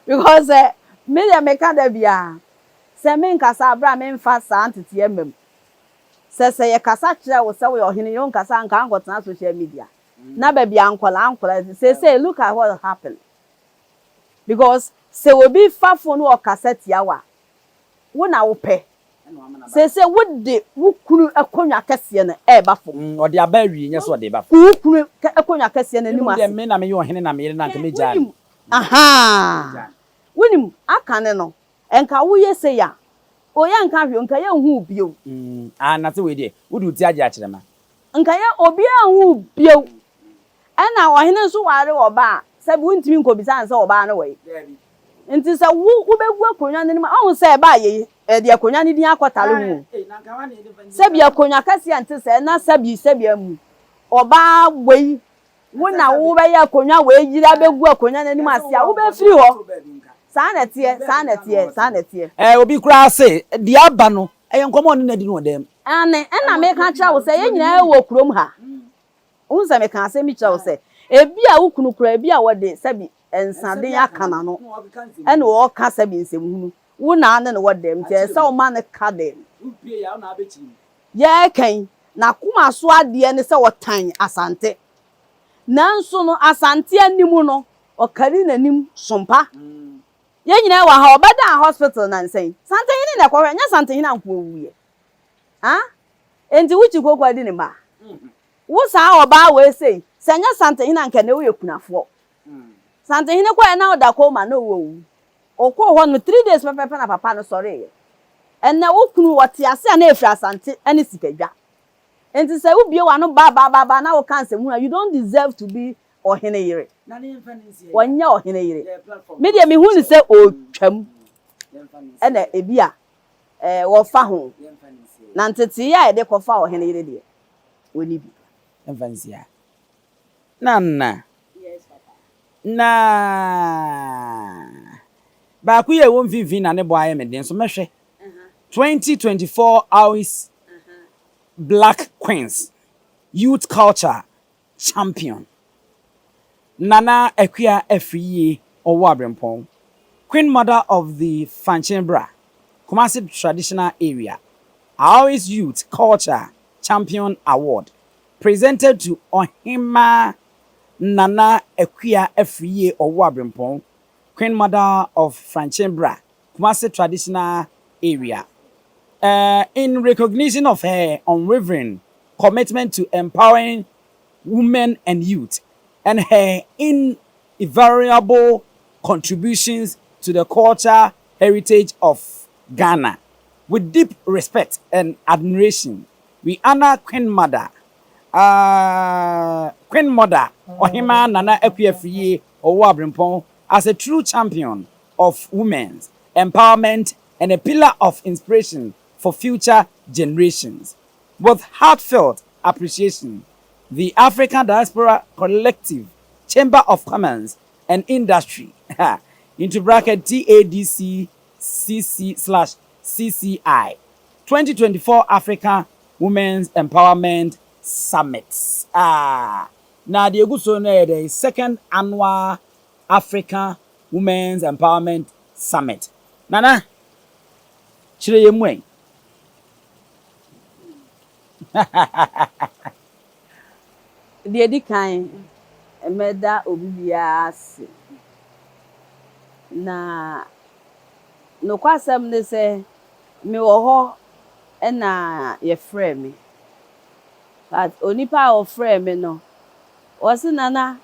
Because sɛ me deɛ meka da biara, sɛ menkasa a berɛ a memfa saa nteteeɛ mma mu. Sɛ sɛ yɛkasa kyerɛ wo sɛ woyɛ ɔhene yere wonkasa a, nka wonkɔtena social media. Na baabi a nkwadaa nkwadaa, seesei look at what happened. Because sɛ obi fa phone na ɔkasa tia wo a, wo na wopɛ. Seesei wode wo kunu akonnwa kɛseɛ no reba fam. Mm, ɔde aba awie, nyɛ sɛ ɔde reba fam. Wo kunu akonnwa kɛseɛ no anim Menom ase. deɛ me na meyɛ ɔhene na me yere no anka mɛgyaa no. Wonim, ahaa, wonim, akane no, nka woyɛ sei a, o yɛnka hwee o, nka yɛnhu wo bio. Mm, ah, na sɛ wei deɛ, wode wo ti agye akyerɛma. Nka yɛ obiara nhu wo bio. Ɛna ɔhene nso ware ɔbaa a, sɛbi wontumi nkɔbisa no sɛ ɔbaa no wɔ he. Nti sɛ wo wobɛgu akonnwa no anim a, woahu sɛ ɛbaa yei, yɛde akonnwa no din akɔtare ho o. Sɛbi akonnwa kɛseɛ nte sɛɛ na sɛbi sɛbi amu. Ɔbaa wei, wo na wobɛyɛ akonnwa wei yere abɛgu akonnwa no anim ase a, wobɛfiri hɔ. Saa na ɛteɛ, saa na ɛteɛ, saa na ɛteɛ. Ɛɛ, obi koraa se, deɛ aba no, ɛyɛ nkɔmmɔ a ɔne no adi no wɔ dan mu. Aane, ɛna meka kyerɛ wo sɛ yɛn nyinaa wɔ kurom ha. Wohu sɛ mekaa asɛm bi kyerɛ wo sɛ, ebia wo kunu koraa, ebia wɔde sɛbi nsaden aka n'ano, ɛna ɔreka sɛbi nsɛmhunu. Wo na ne no wɔ dɛm, nti ɛsɛ sɛ woma no ka dɛm. Yɛreka yi, n'akoma so adeɛ ne sɛ ɔtan Asante. Nanso no, Asante anim no, ɔkari n'anim sompa. Yɛn nyinaa wɔ ha, ɔbɛdaa hospital nansa yi. Santehene na ɛkɔhwɛ, ɛnyɛ Santehene anko ɔwuiɛ. Ah? Enti wokyi kooko adi ne mma? Wo saa ɔbaa wei sei, sɛ ɛnyɛ Santehene a anka ɛnnɛ woyɛ kunafoɔ. Santehene kɔeɛ na ɔda coma na wawu. Ɔkɔɔ hɔ no 3 days pɛpɛɛpɛ na papa no sɔreeɛ. Ɛnnɛ wo kunu ɔte ase a na ɛfiri Asante ne Sikadwa. Enti sɛ wobue w'ano baabaabaa na woka nsɛmhunu a, you don't deserve to be ɔhene yere. Ɔnyɛ ɔhene yere. Me deɛ mehu no sɛ ɔretwam ɛna ebi a ɛɛ wɔfa ho. Na ntetee a yɛde kɔfa ɔhene yere deɛ, wɔnni bi. Ɛmfa nsi ha. Nana. Na baako yi a ɛwɔ mfimfini na ne bɔ ayɛ me den so mɛhwɛ. 2024 Always Black Queens Youth Culture Champion. Nana Akua Afriyie ɔwɔ Abrempɔn. Queen Mother of the Fankyenbra, Kumasi Traditional Area. Always Youth Culture Champion Award presented to Ohemaa Nana Akua Afriyie ɔwɔ Abrempɔn, Queen Mother of Fankyenbra, Kumasi Traditional Area. In recognition of her unwavering commitment to empowering women and youth and her invaluable contributions to the culture heritage of Ghana. With deep respect and admiration, we honor Queen Mother, Queen Mother Ohemaa Nana Akua Afriyie Owuo Abrempong as a true champion of women's empowerment and a pillar of inspiration for future generations. With heartfelt appreciation, the African Diaspora Collective, Chamber of Commerce and Industry, into bracket TADC CC/CCI, 2024 Africa Women's Empowerment Summit. Ah, na deɛ egu so no yɛ the second annual Africa Women's Empowerment Summit. Nana, kyerɛ yɛn mu ɛ. Deɛ ɛdi kan, mɛda obi biara ase. Na nokwasɛm ne sɛ, mewɔ hɔ na yɛfrɛɛ me. But onipa a ɔfrɛɛ me no, ɔse Nana,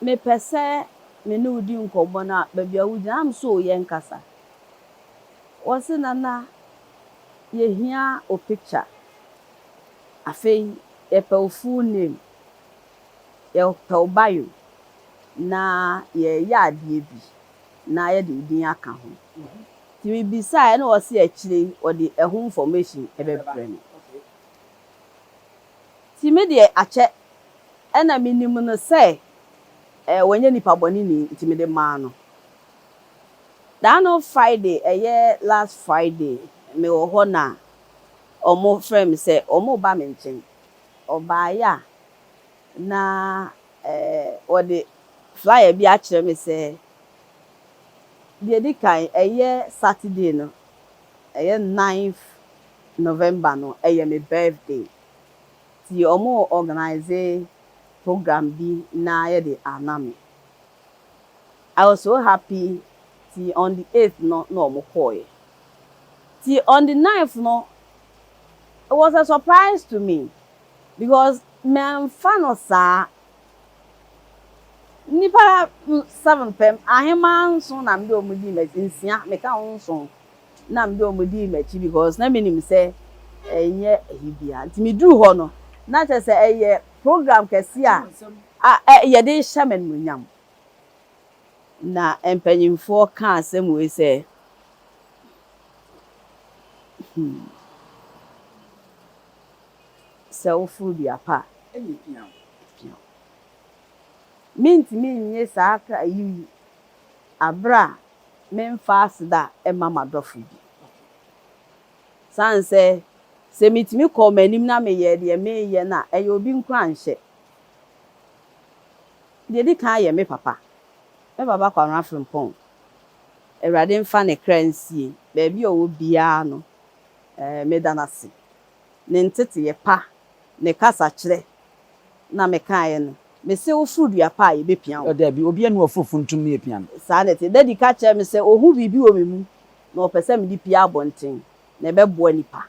mepɛ sɛ me ne wo di nkɔmmɔ na baabi a wogyina, am so yɛnkasa. Ɔse Nana, Yɛhia wo picture. Afei yɛpɛ wo full name, yɛpɛ wo bio, na yɛreyɛ adeɛ bi na yɛde wo din aka ho. Nti mebisaeɛ na ɔse akyire yi ɔde ɛho information bɛbrɛ me. Nti me deɛ akyɛ ɛna menim no sɛ ɔnyɛ nipa bɔneni nti mede maa no. Da no Friday, ɛyɛ last Friday, mewɔ hɔ na wɔfrɛɛ me sɛ wɔreba me nkyɛn. Wɔbaeɛ a, na wɔde flyer bi akyerɛ me sɛ deɛ ɛdi kan, ɛyɛ Saturday no, ɛyɛ ninth November no, ɛyɛ me birthday. Nti wɔre organise program bi na yɛde ama me. I was so happy nti on the eighth no na wɔn kɔɔeɛ. Nti on the ninth no, it was a surprise to me because mamfa no saa. Nnipa seven pɛ, ahemmaa nson na mede wɔn dii m'akyi, nsia, meka ho nson na mede wɔn dii m'akyi because na menim sɛ ɛnyɛ ayi biara. Nti meduru hɔ no, na kyerɛ sɛ ɛyɛ program kɛse a a yɛde rehyɛ me animuonyam. Na mpanyimfoɔ kaa asɛm wei sɛ, sɛ woforo dua pa a, Ɛna epia wo. epia wo. Mentumi nnye saa kra yi abere a memfa aseda mma m'adɔfo bi. San sɛ, sɛ metumi kɔɔ m'anim na meyɛɛ deɛ meyɛ no a, ɛyɛ obi nkuranhyɛ. Deɛ ɛdi kan yɛ me papa. Me papa Kwabena Frimpong. Awurade mfa ne kra nsie. Baabi a ɔwɔ biara no, meda no ase. Ne nteteyɛ pa, ne kasakyerɛ na mekaeɛ no. Mese woforo dua pa a yɛbɛpia wo. Dabi, obiara nni hɔ a ɔforo funtum na yɛpia no. Saa na ɛte. Daddy ka kyerɛɛ me sɛ ɔhu biribi wɔ me mu na ɔpɛ sɛ mede pue abɔnten na ɛbɛboa nnipa.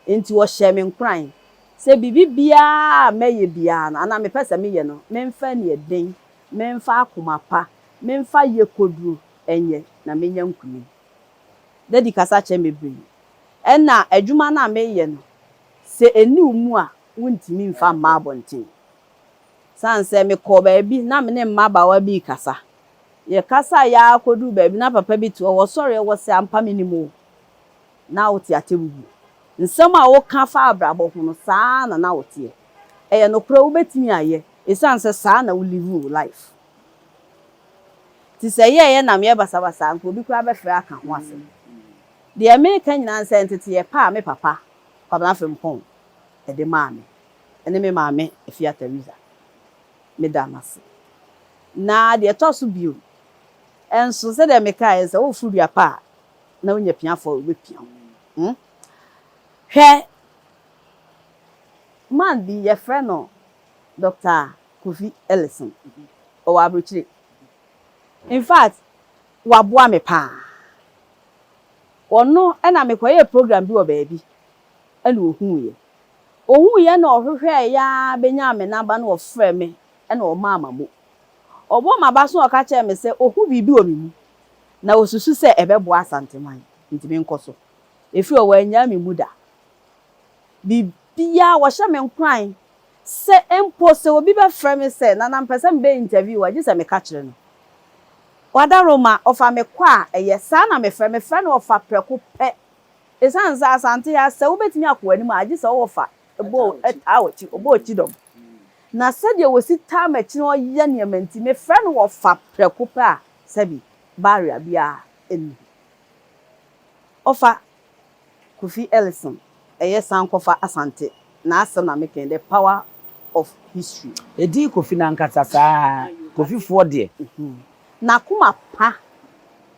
Enti ɔhyɛɛ me nkuran sɛ biribi biara a mɛyɛ biara no anaa mepɛ sɛ meyɛ no, memfa aniɛden, memfa akoma pa, memfa yɛkɔduro nyɛ na mɛnya nkunim. Daddy kasa kyerɛ me bebree. Ɛna adwuma no a meyɛ no, sɛ ɛnni wo mu a, wontumi mfa mma abɔnten. Sane sɛ mekɔɔ baabi na me ne mmabaawa bi rekasa. Yɛkasaeɛ ara kɔduu baabi na papa bi te hɔ, wɔsɔreeɛ wɔse ampa menim wo. Na wote atebubu. Nsɛm a woka fa abrabɔ ho no, saa ara na na woteɛ. Ɛyɛ nokorɛ wobɛtumi ayɛ ɛsiane sɛ saa na wo live wo life. Nti sɛ ɛyɛeɛ na meyɛ basabasa a, anka obi koraa bɛfrɛ aka ho asɛm. Deɛ mereka nyinaa ne sɛ nteteeɛ pa a me papa, Kwabena Frimpong, de maa me, ne me maame Afia Theresa, meda no ase. Na deɛ ɛtɔ so bio nso, sɛdeɛ mekaeɛ sɛ woforo dua pa a, na wonya piafoɔ a wɔbɛpia wo. Hmm? Hwɛ, man bi yɛfrɛ no Dr. Kofi Ellison, ɔwɔ aburokyire. In fact, waboa me paa. Ɔno ɛna mekɔyɛɛ program bi wɔ baabi ɛna ohuuiɛ. Ohuuiɛ na ɔhwehwɛɛ ya bɛnyaa me number na ɔfrɛ me ɛna ɔmaa m'amo. Ɔbɔ m'aba so na ɔka kyerɛɛ me sɛ ohu biribi wɔ me mu na osusu sɛ ɛbɛboa Asanteman nti menkɔ so. Ɛfiri hɔ wannyaa me mu da. Biribiara wɔhyɛ me nkuran sɛ mpo sɛ obi bɛfrɛ me sɛ Nana mpɛ sɛ mebɛ interview a gye sɛ meka kyerɛ no. Wadaroma ɔfa me kɔ a ɛyɛ saa na mefrɛ mefrɛ no ɔfa prɛko pɛ. Ɛsiane sɛ Asante ha sɛ wobɛtumi akɔ w'anim a gye sɛ wɔfa bɔ taa w'akyi ɔbɔ w'akyi dɔm. Na sɛdeɛ wɔsi taa m'akyi na ɔyɛ nneɛma nti mefrɛ no wɔfa prɛko pɛ a sɛbi barrier biara nni hɔ. Ɔfa Kofi Ellison ɛyɛ Sankɔfa Asante n'asɛm na meka yi, the power of history. Edin Kofi no ankasa saa Kofifoɔ deɛ. N'akoma pa,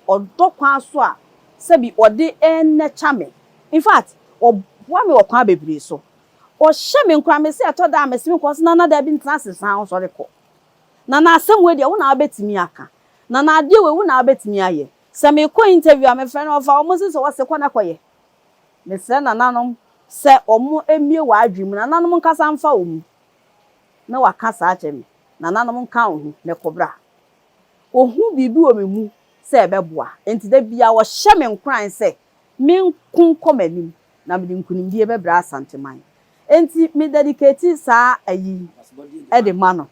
ɔdɔ kwan so a sɛbi ɔde nurture me. In fact, ɔboa me wɔ kwan bebree so. Ɔhyɛ me nkuran, mese ɛtɔ da a mese menkɔ, ɔse Nana dabi ntena ase san sɔre kɔ. Nana asɛm wei deɛ wo na wobɛtumi aka. Nana adeɛ wei wo na wobɛtumi ayɛ. Sɛ mekɔ interview a mefrɛ no ɔfa wɔn se sɛ wɔse kɔ na kɔyɛ. Mesrɛ nananom sɛ wɔn mmue wɔn adwene mu, nananom nkasa mfa wɔn mu na waka saa akyerɛ me. Nananom nka wo ho na kɔ bra. Ohu biribi wɔ me mu sɛ ɛbɛboa. Enti da biara ɔhyɛ me nkuran sɛ menko nkɔ m'anim. Na mede nkunimdie bɛbrɛ Asanteman. Enti me dedicate saa ayi yi de ma no.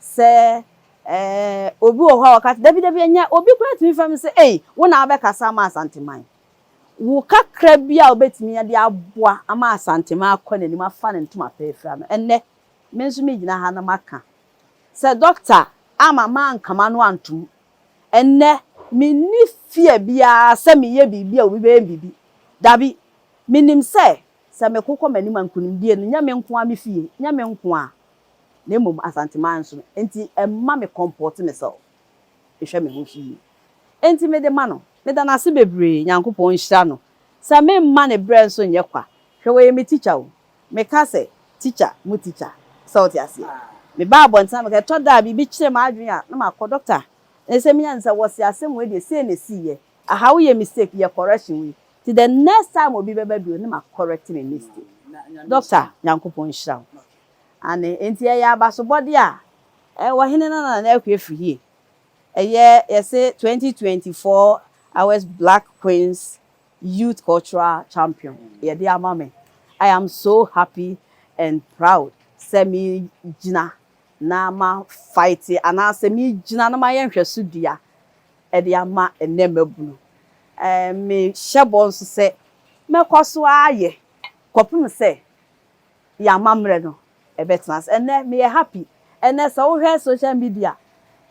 Sɛ eh, obi wɔ hɔ a ɔka sɛ, dabi dabi ɛnyɛ, obi koraa tumi frɛ me sɛ, ei, wo na wobɛkasa ama Asanteman. Wo kakra bi a wobɛtumi de aboa ama Asanteman akɔ n'anim afa ne ntoma pa afira no, ɛnnɛ, me nso megyina ha na maka sɛ dɔkta amma manka m'ano antom. Ɛnnɛ, menni fear biara sɛ meyɛ biribi a obi bɛyɛ me biribi. Dabi, menim sɛ, sɛ meko kɔ m'anim a, nkunimdie no, nyɛ me nko ara me fie, nyɛ me nko ara, na mmom Asanteman nso. Enti ɛma me comport myself, mehwɛ me ho so yie. Enti mede ma no. Meda no ase bebree, Nyankopɔn nhyira no. Sɛ memma ne brɛ nso nyɛ kwa. Hwɛ wɔyɛ me teacher o. Meka sɛ teacher mu teacher. Sɛ wote aseɛ? Meba abɔnten a meka, ɛtɔ da a biribi kyere m'adwene a na makɔ doctor. Ɛsɛ menya no sɛ wɔse asɛm wei deɛ sei na ɛsiiɛ. Aha woyɛ mistake, yɛ correction wei. Nti the next time obi bɛba bio no na ma correct me mistake. Doctor, Nyankopɔn nhyira wo. Aane, enti ɛyɛ abasobɔdeɛ a ɛwɔ hene Nana Nana Akua Afriyie. Ɛyɛ yɛse 2024 hours Black Queens Youth Cultural Champion yɛde ama me. I am so happy and proud sɛ me gyina na ma fight anaasɛ me gyina na mayɛ nhwɛso dua de ama ɛnnɛ mmabunu. Me hyɛ bɔ nso sɛ mɛkɔ so ara ayɛ kɔpem sɛ yɛn amammerɛ no ɛbɛtena ase. Ɛnnɛ meyɛ happy. Ɛnnɛ sɛ wohwɛ social media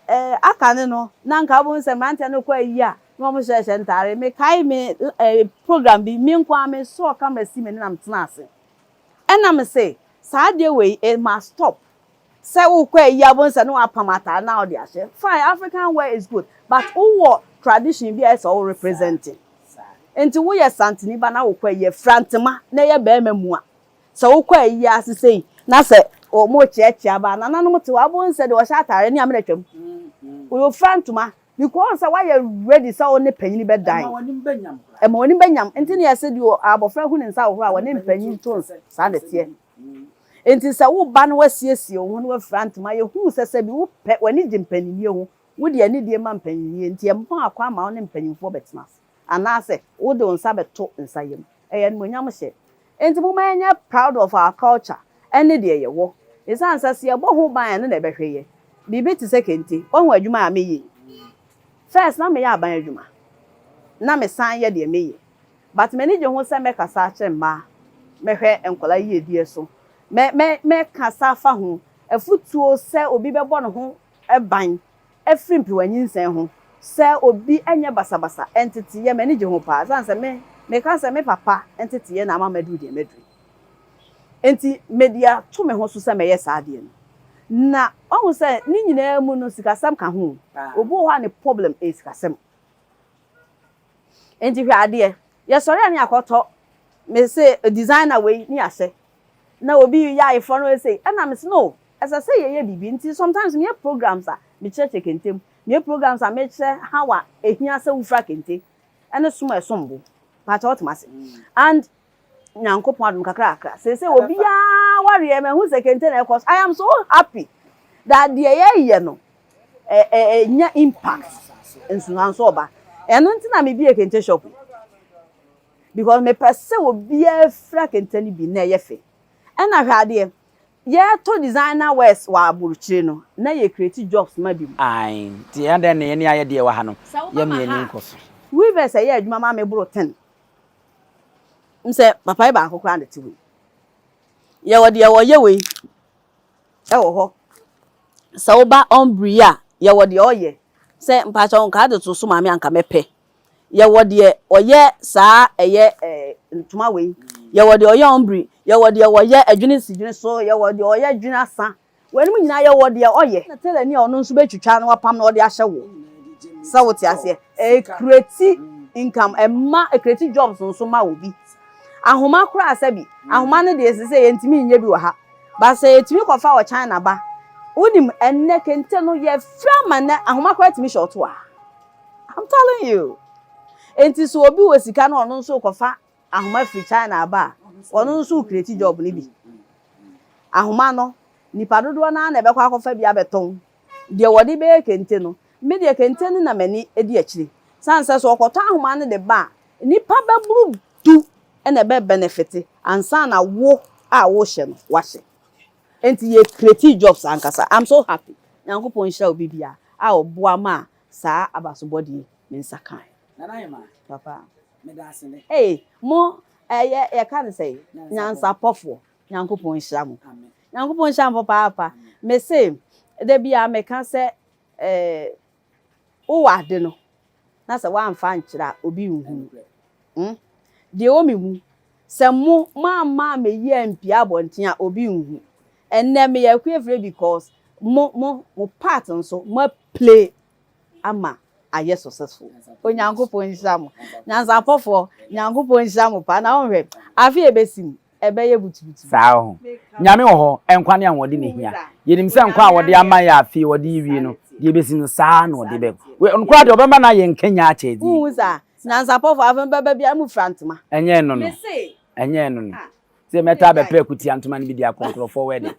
eh, aka ne no na nka wobɛhu sɛ mmeranteɛ no kɔ ayi a na wɔn hyehyɛ ntaare. Mekae me eh, program bi, me nko ara me sɔɔ camera si m'ani na metena ase. Ɛna me se saa adeɛ wei it must stop. Sɛ wokɔ ayi a wobɛhu sɛ na wapam ataare na wode ahyɛ. Fine, African wear is good but wowɔ tradition bi a ɛsɛ sɛ wo represent. Nti woyɛ Santini ba na wokɔ ayi a, fira ntoma na ɛyɛ barima mua. Sɛ wokɔ ayi ase sei na sɛ wɔrekyeakyea ba a, nananom te hɔ a, wobɛhu sɛ deɛ ɔhyɛ ataare ne amena twam. Wɔfira ntoma because sɛ woayɛ ready sɛ wo ne panyini bɛdan. Ɛma w'anim bɛnyam koraa. Ɛma w'anim bɛnyam. Nti na yɛse deɛ abɔfra hu ne nsa ahohoro a, wɔne mpanyin to nsa. Saa na ɛteɛ. Nti sɛ woba na woasiesie wo ho na woafira ntoma, yɛhu sɛ sɛbi wopɛ, w'ani gye mpaninnie ho, wode anidie ma mpaninnie nti ɛmma kwan ma wo ne mpanyimfoɔ bɛtena ase. Anaasɛ wode wo nsa bɛto nsa yam. Ɛyɛ animuonyam hyɛ. Enti momma yɛnyɛ proud of our culture ɛne deɛ yɛwɔ. Esiane sɛ sɛ yɛbɔ ho ban a ɛno na ɛbɛhwɛ yɛ. Biribi te sɛ kente. Woahu adwuma a meyɛ yi? First na meyɛ aban adwuma. Na mesan yɛ deɛ meyɛ. But m'ani gye ho sɛ mɛkasa akyerɛ mmaa, mɛhwɛ nkwadaa yiedie so, mɛ mɛ mɛkasa afa ho. Afutuo sɛ obi bɛbɔ ne ho ban afiri mpewa nyinsɛn ho sɛ obi nyɛ basabasa nteteyɛ m'ani gye ho paa ɛsiane sɛ me meka sɛ me papa nteteyɛ na ama maduru deɛ maduru yi nti mede ato me ho so sɛ mɛyɛ saa adeɛ no na wahu sɛ ne nyinaa mu no sikasɛm ka ho obi wɔ hɔ a ne problem ɛyɛ sikasɛm nti hwɛ adeɛ yɛsɔre a ne akɔtɔ me se designer wei ne yɛahyɛ na obi yɛ ayeforɔ no ɛsei ɛna me se no Ɛsɛ sɛ yɛyɛ biribi. Nti sometimes meyɛ programs a mekyerɛkyerɛ kente mu. Meyɛ programs a mekyerɛ how a ehia sɛ wofura kente ɛne som a ɛsom bo. Pakyɛ wote m'ase? And Nyankopɔn adom kakra kakra seesei obiara wareɛ mahu sɛ kente na ɛkɔ so. I am so happy that deɛ yɛyɛ no ɛnya impact nsunsuanso ɔba. Ɛno nti na mebie kente shop yi because mepɛ sɛ obiara fira kente no bi na ɛyɛ fɛ. Ɛna hwɛ adeɛ, Yɛtɔ designer wears wɔ abrokyire no na yɛ create jobs ma binom. Ae nti adɛn na yɛne ayɛ deɛ wɔ ha no Sɛ woba yɛ ma me ani ha nkɔ so. a, weavers ɛyɛ adwuma ma me boro ten. M sɛ papa yi baako koraa na ɛte hɔ yi. Yɛwɔ deɛ wɔyɛ wei ɛwɔ hɔ. Sɛ woba ɔmbri yi a, yɛwɔ deɛ ɔyɛ. Sɛ mpakyɛw nka ade to so maame anka mɛpɛ. Yɛwɔ deɛ ɔyɛ saa ɛyɛ ɛɛ ntoma wei, yɛwɔ deɛ ɔyɛ ɔmbri, yɛwɔ deɛ ɔyɛ ɛdwene si dwene so, yɛwɔ deɛ ɔyɛ dwene asa. Weinom nyinaa yɛwɔ deɛ ɔyɛ. Na tailor ni a ɔno nso bɛtwitwa na wapam na ɔde ahyɛ wo. Sɛ wote aseɛ? Ɛcreate income, ɛma ɛcreate jobs nso ma obi. Ahoma koraa sɛbi, ahoma no deɛ sese yɛntumi nyɛ bi wɔ ha. But sɛ yɛtumi kɔfa wɔ China ba, wonim ɛnnɛ kente no yɛfira ma nnɛ ahoma koraa tumi hyɛ ɔto a. I'm telling you. Enti sɛ obi wɔ sika na ɔno nso rekɔfa ahoma firi China aba a, ɔno nso recreate job no bi. Ahoma no, nipa dodoɔ no ara na ɛbɛkɔ akɔfa bi abɛtɔn. Deɛ wɔde bɛyɛ kente no, me deɛ kente no na m'ani di akyire. Sane sɛ sɛ ɔkɔtɔ ahoma no de ba a, nnipa bɛboro du. na ɛbɛ benefit ansa na wo a wohyɛ no wahyɛ. Enti yɛ create jobs ankasa. I'm so happy. Nyankopɔn nhyira obi biara a ɔboa maa saa abasobɔdeɛ yi me nsa kaeɛ. Nana Ahemaa, Papa. meda ase nɛ. Ei mo ɛyɛ yɛka no sɛn? Nyansapɔfoɔ. Nyankopɔn nhyira mo. Amen. Nyankopɔn nhyira mo papaapa. Mese da biara meka sɛ eh, wowɔ ade no na sɛ woamfa ankyerɛ a obi nhunu. Hmm? Deɛ ɛwɔ me mu, sɛ mo moamma ammɛyi ampue abɔnten a obi nhu. Ɛnnɛ meyɛ Akuafire because mo mo mo part nso mo a play ama ayɛ successful. Onyankopɔn nhyira mo. Nyansapɔfoɔ, Nyankopɔn nhyira mo paa. Na wonhwɛ, afe a ɛbɛsi mu, ɛbɛyɛ butubutu. Saa ho. Nyame wɔ hɔ, nkwa ne ahoɔden na ehia. Yɛnim sɛ nkwa a wɔde ama yɛ afe wɔde rewie no, deɛ ebesi no, saa ara na ɔde bɛ. Wei, ɔno koraa deɛ ɔbɛma no ayɛ nkanyan akyɛ adie. Wonhu saa? Nyansapɔfoɔ, afe no bɛba biara mofira ntoma. Ɛnyɛ ɛno no. Mese. Ɛnyɛ ɛno no. Sɛ mɛtaa bɛpɛ akutia ntoma no bi de akɔ nkurɔfoɔ wedding.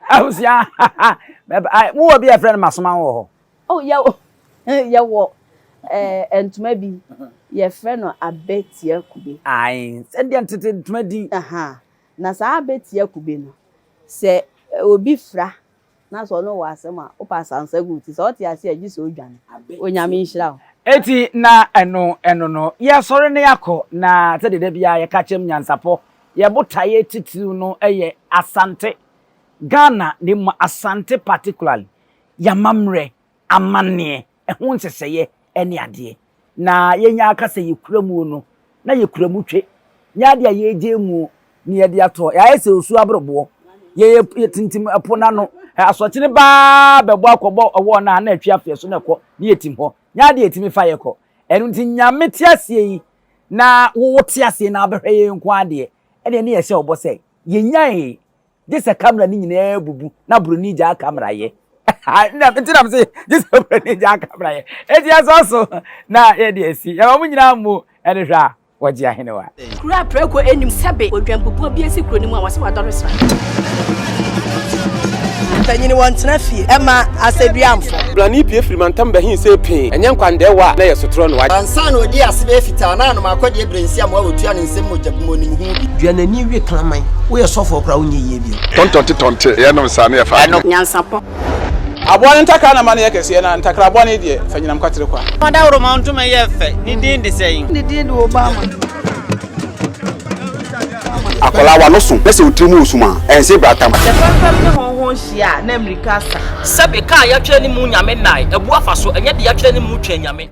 Abusua, mɛba, mowɔ bi a yɛfrɛ no masoma wɔ hɔ? Oh, yɛwɔ yɛwɔ eh, ntoma bi, yɛfrɛ no abɛtia kube. Ae, sɛdeɛ tete ntoma din. Aha, na saa abɛtia kube no, sɛ obi fira na sɛ ɔne wo wɔ asɛm a, wopɛ asansa gu wo ti, sɛ ɔte ase a, gye sɛ odwane. Onyame nhyira wo. Enti na ɛno, ɛno no, yɛsɔre na yɛakɔ, na sɛdeɛ da biara yɛka kyerɛ mo nyansapɔ, yɛn botaeɛ titiriw no yɛ Asante, Ghana, na mmom Asante particularly, Y'amammerɛ, amanneɛ, ɛho nhyehyɛeɛ ne adeɛ. Na yɛnya aka sɛ yɛkura muo no, na yɛkura mu twe. Nyɛ adeɛ a yɛregyae muo na yɛde ato hɔ. Yɛayɛ sɛ osuo aborɔboɔ. Yɛyɛ yɛtintim ɛpo no ano. Asorɔkye no ba ara bɛbɔ akɔbɔ ɛwɔ no a na atwi afeɛ so na ɛkɔ na yɛtim hɔ. Nyɛ adeɛ a yɛtumi fa yɛkɔ. Ɛno nti Nyame te aseɛ yi na wo wote aseɛ na wobɛhwɛ yɛn nko ara deɛ, ɛdeɛ ne yɛhyɛ wo bɔ sɛ yɛnyae Gye sɛ camera no nyinaa bubu na broni gyaa camera yɛ. Na nti na mese gye sɛ broni gyaa camera yɛ. Eti ɛsɔ so na yɛde asi. Yɛma mo nyinaa mo ɛne hwɛ a wɔgye ahenewa. Kuro a prako nnim sɛbe odwanbubuo bi asi kuro no mu a wɔse wadɔre sra. Mpanyin wɔntena fie mma asɛduamfo. Blani pue firi mantam bɛhe see pee, ɛnyɛ nkwandɛɛwa a na ɛyɛ sotorɔ no. Ansa na odii ase bɛyɛ fitaa na anom akɔdeɛ berɛnsi amoa a wɔtua ne nsam mogya gu mu onim ho bi. Dua n'ani we kraman. Woyɛ sɔfoɔ koraa wonyɛ yie bio. Tɔntɔnte tɔnte yɛnom saa ne yɛfa adeɛ. Nyansapɔ. Aboa no ntakra na ma no yɛ kɛseɛ, na ntakra bɔne deɛ, fa nyinam kwatere kwa. Ɔdawuroma ntoma yɛ fɛ, ne din de sɛn? Ne din de Obama. Akwadaa w'ano so na sɛ wo tiri mu resum a, ɛnse bratam. Sɛ fɛmfɛm ne hɔnhɔn hyia a, na mmirika asa. Sɛbe, kaa yɛatwerɛ ne mu Nyame nnae, abu afa so, ɛnyɛ de yɛatwerɛ ne mu Twɛn Nyame.